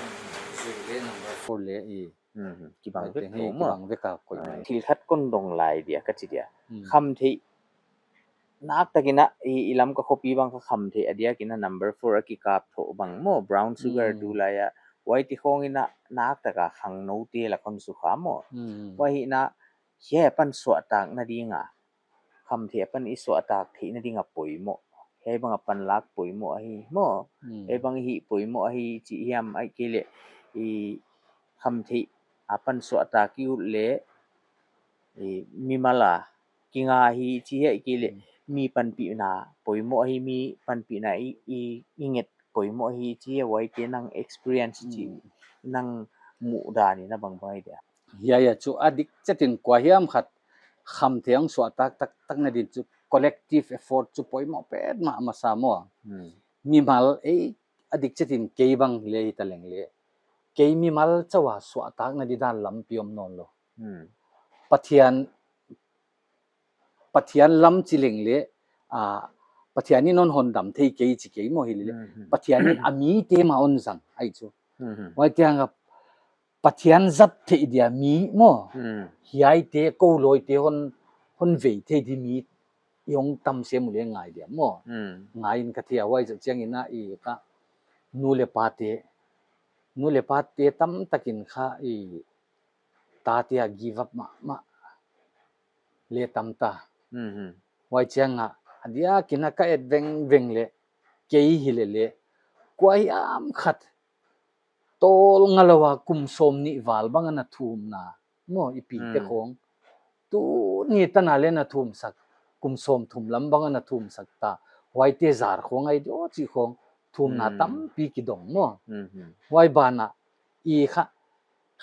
Zu leh number four leh i. Hmm, kibang vek tho maw. Kibang vek a koih mai. Thil khat kon dong lai dia ka chi dia. Hmm. Khamtheih Naktakin a, i, i Lamka khopi bang kha khamtheih a diakin a number four a kikap thoh bang maw, brown sugar Hmm. tu lai a. Huaite khawngin a naktak a khangnoute lak hon sukha maw. Hmm. Huai hi na, hiai apan suahtakna ding a, khamtheih apan i suahtak theihna ding a poimoh. Hiai bang apan lak poimoh ahi maw. Hmm. Hiai bang i hih poimoh ahi chih hiam ahihkeileh, i khamtheih apan suahtak i ut leh, i mimal a kinga hi chih hiam ahihkeileh, Hmm. mi panpihna poimoh ahi, mi panpihna i, i, i nget poimoh ahi chih hiam, huaite nang experience chih, Hmm. nang muhdan in a bangbang ahi dia. Hiai a chu a dik chet in kua hiam khat khamtheih hong suahtak taktakna din chu collective effort chu poimoh petmah masa maw. Hmm. Mimal ei a dik chet in kei bang leh hita leng leh, kei mimal chauh a suahtakna didan lampi om nawn lou. Hmm. Pathian, Pathian lam chi leng leh, a, Pathian in hon hondam thei kei chi kei maw hileh. Hmm, hmm. Pathian in a mite mah hon zang ahi chu. Hmm, hmm. Huai chiang a Pathian zat theih dia mi maw. Hmm. Hiaite kou lawite hon, hon vei thei di mi i hong tam sem uleh ngai dia maw. Hmm. Ngai in ka thei a, huai zoh chiangin a i kha nu leh pate, nu leh pate tamtakin kha i tate a give up mahmah leh tam ta. Hmm, hmm. Huai chiang a, a diakin a ka et vengveng leh, kei hileleh, kua hiam khat tawlnga lou a kum sawmnih val bang a na thumna maw, i pite Hmm. khawng. Tuni tan a leh na thumsak, kum sawmthum lam bang a na thumsak ta. Huaite zar khawng ahi diam chih khawng, thumna Hmm. tampi kidong maw. Hmm, hmm. Huai ban a, i kha,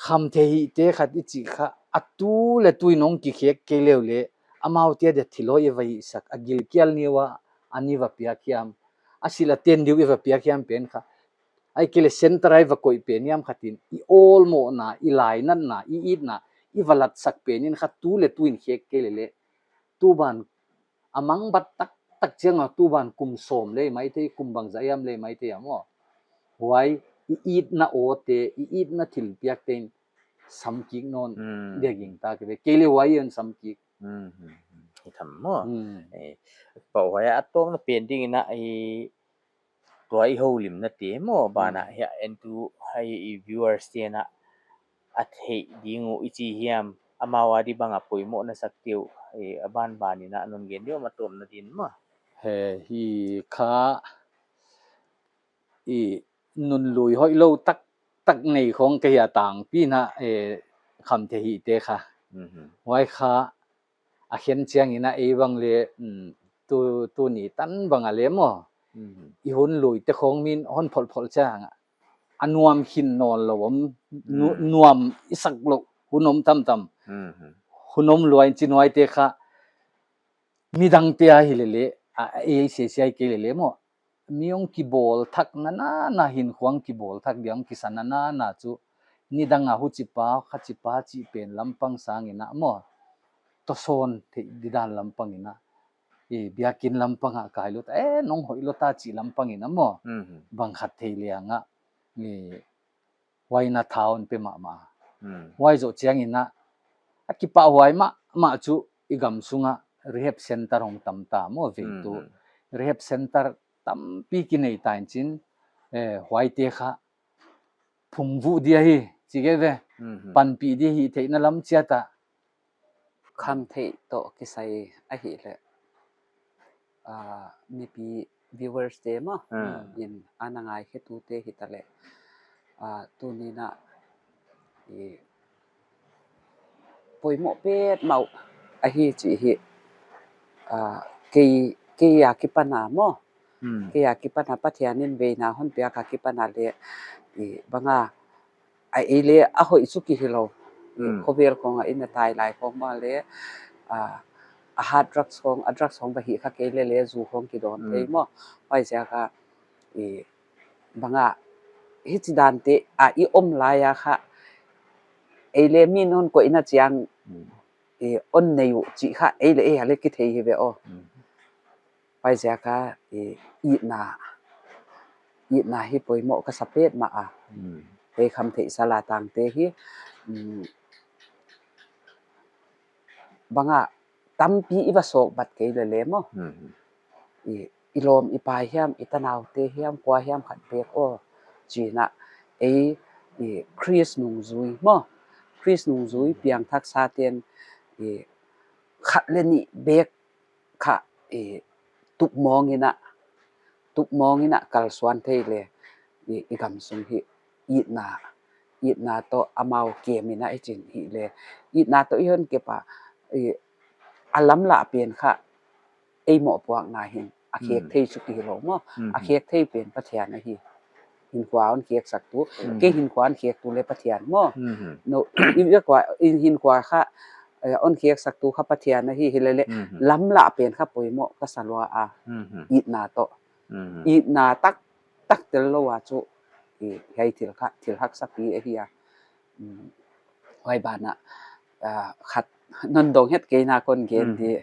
khamtheih hihte khat i chih kha, a tu leh tu in hong kikhek kei uleh, amaute dia thil hoih i va hihsak, a gilkial ni ua, a ni va piak hiam, a silh a ten diu i va piak hiam pen kha, ahihkeileh center a i va koih pen hiam khat in, i awlmohna, i lainatna, i itna, i va latsak pen in kha tu leh tu in khek kei leleh. Tu ban a mangbat taktak chiang a tu ban kum sawm leh maithei, kum bangzah hiam leh maithei a maw. Huai i itna awte, i itna thilpiakte in samkik nawn Hmm. dia gingta kei ve. Kei leh huai in samkik. Hmm, hmm, hmm. I tham maw. Hmm. Eh, pa huai a tawpna pen dingin a, eh, tua i houlimnate maw, ban a Hmm. hiai en tu hiai i viewers te'n a theih ding uh i chi hiam, amau a di bang a poimoh na sak teu, eh, a banban in a non gen diam a tawpna din maw. He, hi kha i nunlui hoihlou taktak nei khawng ka hi a, tangpi in a, eh, khamtheih hihte kha. Mhm. Huai kha a khen chiangin a ei bang leh, um, tu, tuni tan bang a leh maw. Mhm. I hun luite khawng min hon pholhpholh chiang a, a nuam khin nawn lou om, nu-, Hmm. nuam i sak lou hun om tamtam. Mhm. Hun om lua in chin huaite kha midangte a hileleh, a, a ei sese ahihkeileh maw. Mi hong kibawl thak nana, na hinkhua hong kibawl thak dia hong kisa nana chu, nidang a huchipa, khachipa chih pen lampang sangin a maw, tosawn theih didan lampangin a, i biakin lampang a kai lou ta, eh, nong hoih lou ta chih lampangin a maw, Mhm. bang khat thei liang a, i huai in a tha hon pe mahmah. Hmm. Huai zoh chiangin a, a kipahhuai mahmah chu i gam sung a rehab center hong tam ta maw vei Hmm, tu. hmm. Rehab center tampi kinei ta in chin, eh, huaite kha phungvuh dia hi, chi kei ve. Hmm, hmm. Panpih dia hi theihna lam chiat a. Khamtheih toh kisai ahihleh, ah, mipi viewers te maw, Hmm. in ana ngaikhetute hitaleh, ah, tuni'n a, i, poimoh petmah uh ahi chih hi, ah, kei, kei a kipan a maw. Hmm. Kei a kipan a Pathian in veina hon piak a kipan a leh, i, bang a, a ei leh a hoih chu ki hilou. Hmm. Khovel khawng a i na tai lai khawng bang leh, a, a hard drugs khawng, a drugs khawng va hih kha kei leleh zu khawng kidawn Hmm. thei maw. Huaiziak a, i, bang a, hichi dante a i om lai a kha, ei leh min hon koihna chiang, Hmm. i, hon nei uh chih kha, ei leh ei a leh kithei hi ve aw. Hmm. Huaiziak a, i, itna, itna hi poimoh ka sa petmah a. Hmm. Ei khamtheih sal a tangte hi, um, bang a, tampi i va sawk bat kei lele maw. Mhm. I, i lawm i pai hiam, i tanaute hiam, kua hiam khat bek aw, chi in a, ei, i Khrist nungzui maw. Khrist nungzui piangthak saten, i khat le nih bek kha, i tup mawng in a, tup mawng in a kalsuan thei le, i, i gam sung hi itna, itna toh amau kem in a i chin hi le, itna toh i hon kep a, i, a lamlah pen kha, ei mohpuakna hin a khek thei chu kihi lou maw. A khek thei pen Pathian ahi. Hinkhua hon kheksak tu, kei hinkhua hon khek tu le Pathian maw. No, i, i kua, i hinkhua kha, eh, hon kheksak tu kha Pathian ahi, hi lele, lamlah pen kha poimoh ka sa lua a. Itna toh. Itna taktak tel lou a chu, i, hiai thil kha, thil haksa pi ahi a. Mm, huai ban ah, ah, khat non dong het kei na kon gen di,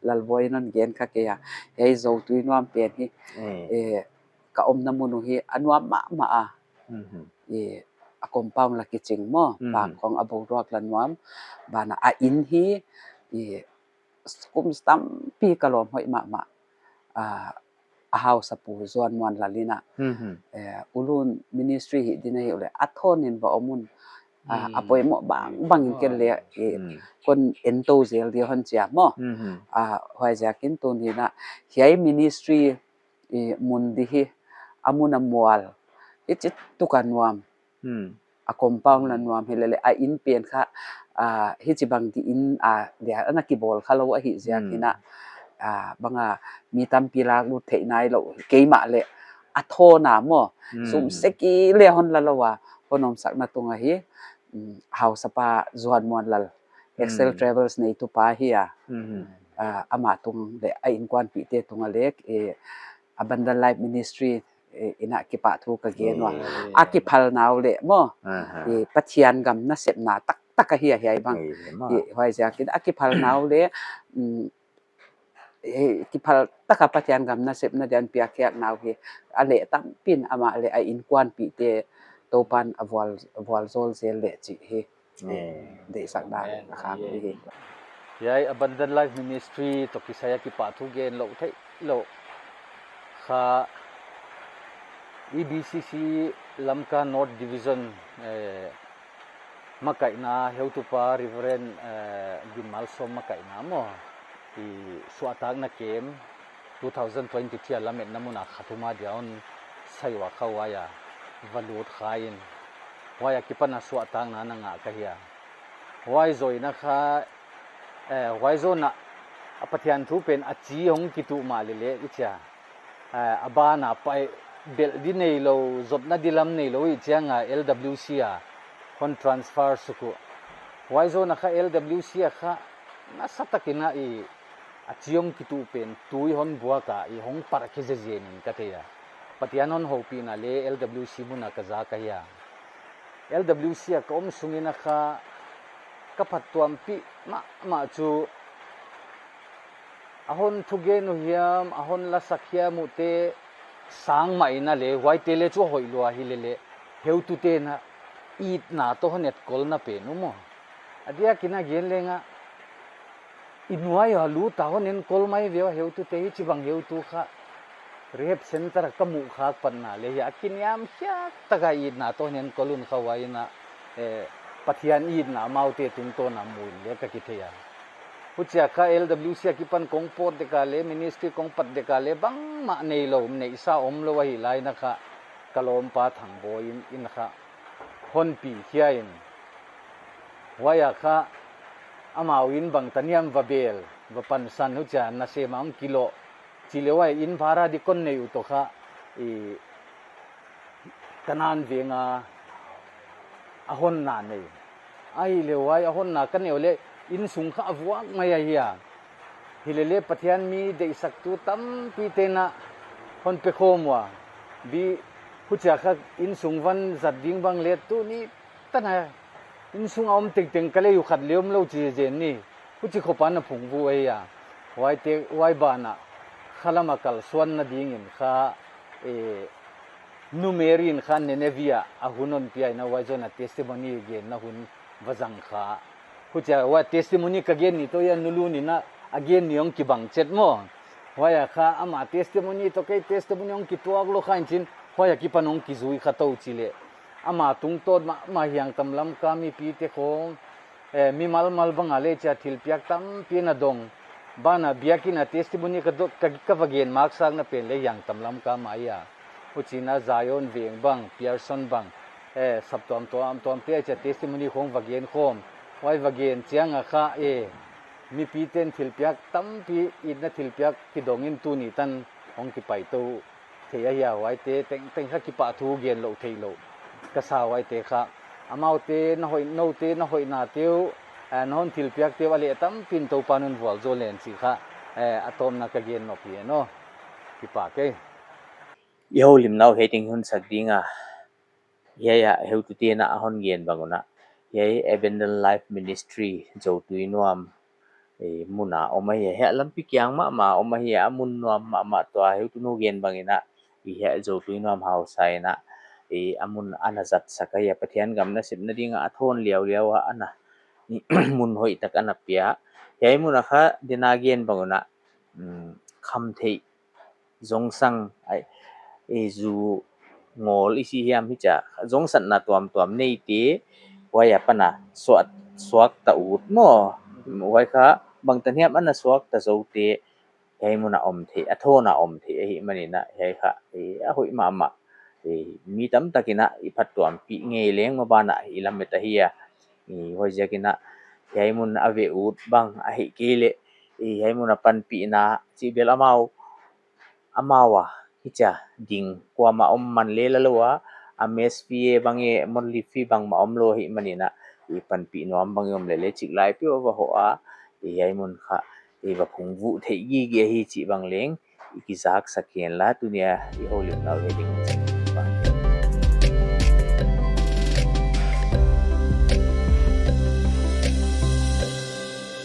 Lalboi non gen kha kei a. Hiai Zotui nuam pen hi, eh, ka omna mun uh hi a nuam mahmah a. Eh, a compound la kiching maw, pang khong a boruak la nuam, ban ah a inn hi, eh, kum tampi ka lawm hoih mahmah. Ah, a hausapu Zuanmuanlal in a, eh, Ulun ministry hi din ahi uleh, a thawn in va om un. Ah, a poimoh bangbang in ken le, eh, kon en tou zel di hon chi a maw. Ah, huaiziakin tun hi in a, hiai ministry, eh, mun di hi, a mun a mual, i chi tuk a nuam. A compound la nuam hi lele, a inn pen kha, ah, hichibang di inn, ah, dia ana kibawl kha lou ahih ziak in a, ah, bang a mi tampi lak lut theih nai lou, keimah le a thawn a maw. Sum sek i le hon la lou a, hon omsakna tung ahi, mm, hausapa Zuanmuanlal, Excel Travels neitu pa hi a. Ah, amah tung le a innkuanpihte tung a le, eh, Abundant Life Ministry, eh, in a kipahthu ka gen ua. A kiphalna uh le maw. Eh, Pathian gam nasepna taktak ahi a hiai bang. Eh, huaiziakin a kiphalna uh le, mm, eh, kiphal taka Pathian gam nasepna dia hon piak khiakna uh hi. A le tampi in amah le a innkuanpihte Toupan a vual, vualzawl zel le chih hi. Deihsakna a khak hi. Hiai Abundant Life Ministry toh kisai a kipahthu gen lou theih lou kha, E B C C Lamka North Division, eh, makaihna heutupa Reverend, eh, Ginmalsawm makaihna maw, i suahtakna kem two thousand twenty-three a lametna mun a khat um a dia hon sai ua kha, huai a va lut kha in, huai akipan a suahtakna na ngah ka hi a. Huai zoh in a kha, eh, huai zoh in a, a Pathian thu pen a chi hong kituh mah lele i chi a. Eh, a ban a pai belh di neilou, zopna di lam neilou i chiang a L W C a hon transfer suk uh. Huai zoh in a kha L W C a kha nasatak in a i a chi hong kituh pen tui hon buak a i hong parh khe zezen in ka thei a. Pathian hon houpihna le L W C mun a ka za ka hi a. L W C a ka om sung in a kha ka phattuampih mahmah chu a hon thugen uh hiam, a hon lasak hiam uh te sang mah in a le, huaite le chu a hoih lua hi lele, heutute'n a itna toh hon etkolna pen uh maw. A diak in a gen leng a, i nuai a lut a hon enkol mai ve ua heutute, hichibang heutu kha rehab center a ka muh khak patna le hi a kiniamkhiak taka itna toh hon enkol un kha, huai in a, eh, Pathian itna amaute tungtawn a mu in le ka kithei a. Huchia kha L W C akipan kong pawt dek a le, ministry kong pat dek a le, bangmah neilou, neihsa omlou ahih lai in a kha, ka lawmpa Thangboi in, in kha hon pi khia in. Huai a kha amau in bangtan hiam va bel, va pansan, huchia nasem a hong kiloh. Chi le huai in bhara di kon nei uh toh kha, i, Kanan veng a a honna nei. Ahihleh huai a honna ka neih uleh innsung kha a vuak mai ahi a. Hileleh Pathian mi deihsaktu tampite'n a hon pe khawm ua. Bi huchia kha innsung van zat ding bang leh tuni tan a innsung a om tengteng ka lei uh khat leh omlou chi zen ni. Huchi khop a na phungvuh ahi a. Huaite, huai banah khalam a kalsuanna dingin kha, eh, Nu Mary in kha Nineveh ah a hun hon pia in a, huai zoh in a testimony genna hun va zang kha. Huchia huai testimony ka gen ni toh a Nu Lun in a A gen ni hong kibang chet maw. Huai a kha ama testimony toh kei testimony hong kituak lou kha in chin, huai a kipan hong kizui kha tou chi leh. Ama tungtawn mahmah Hiangtam Lamka mipite khong, eh, mimal mal bang a leh chia thilpiak tampi na dong. Banah biakinn a testimony ka dot, ka, ka va gen maksakna pen leh Hiangtam Lamka mah ahi a. Huchiin a Zion Veng bang, Pearson bang, eh, saptuam tuamtuamte chia testimony khong va gen khawm. Huai va gen chiang a kha, eh, mipiten thilpiak tampi, itna thilpiak kidong in tuni tan hong kipai tou thei ahi a, huaite tengteng kha kipahthu gen louh theih louh ka sa, huaite kha. Amaute na hoih, noute na hoihnate uh, eh, na hon thilpiakte uh a leh tampi'n Toupa'n hon vualzawl hen chih kha, eh, a tawpna ka gen nop hi e aw. Kipak e. I houlimna uh hiai teng hun sak ding a. Hiai a heutute'n a hon gen bang un a, hiai Abundant Life Ministry Zotui nuam, eh, mun a om ahi a, hiai lampi kiang mahmah om ahi a, a mun nuam mahmah. Tua heutunu gen bang in a, i hiai Zotui nuam hausa in a, eh, a mun ana zatsak ahi a, Pathian gam nasepna ding a a thawn liauliau a ana mun hoihtak ana pia. Hiai mun a kha dena gen bang un a, mm, khamtheih, zongsang, ai, eh, zu ngawl i chi hiam, hichia zongsatna tuamtuam neite, huai apan a suak, suakta ut maw. Huai kha bangtan hiam ana suakta zoute hiai mun a om theih, a thawn a om theih ahihman in a, hiai kha, eh, a hoih mahmah. Eh, mi tamtak in a i phattuampih ngei leng maw, banah i lamet ahi a. Eh, huaiziak in a hiai mun a ve ut bang ahihkeileh, eh, hiai mun a panpihna chih bel amau, amau a hichia ding kuamah om man lel a lou a, a mess fee e bang e, monthly fee bangmah omlou ahihman in a, i panpih nuam bang i om leh leh chiklai peuh a va hoh a, i hiai mun kha i va phungvuh theih gige hi chih bang leng i kizaksak hen la, tuni a i houlimna uh hiai ding.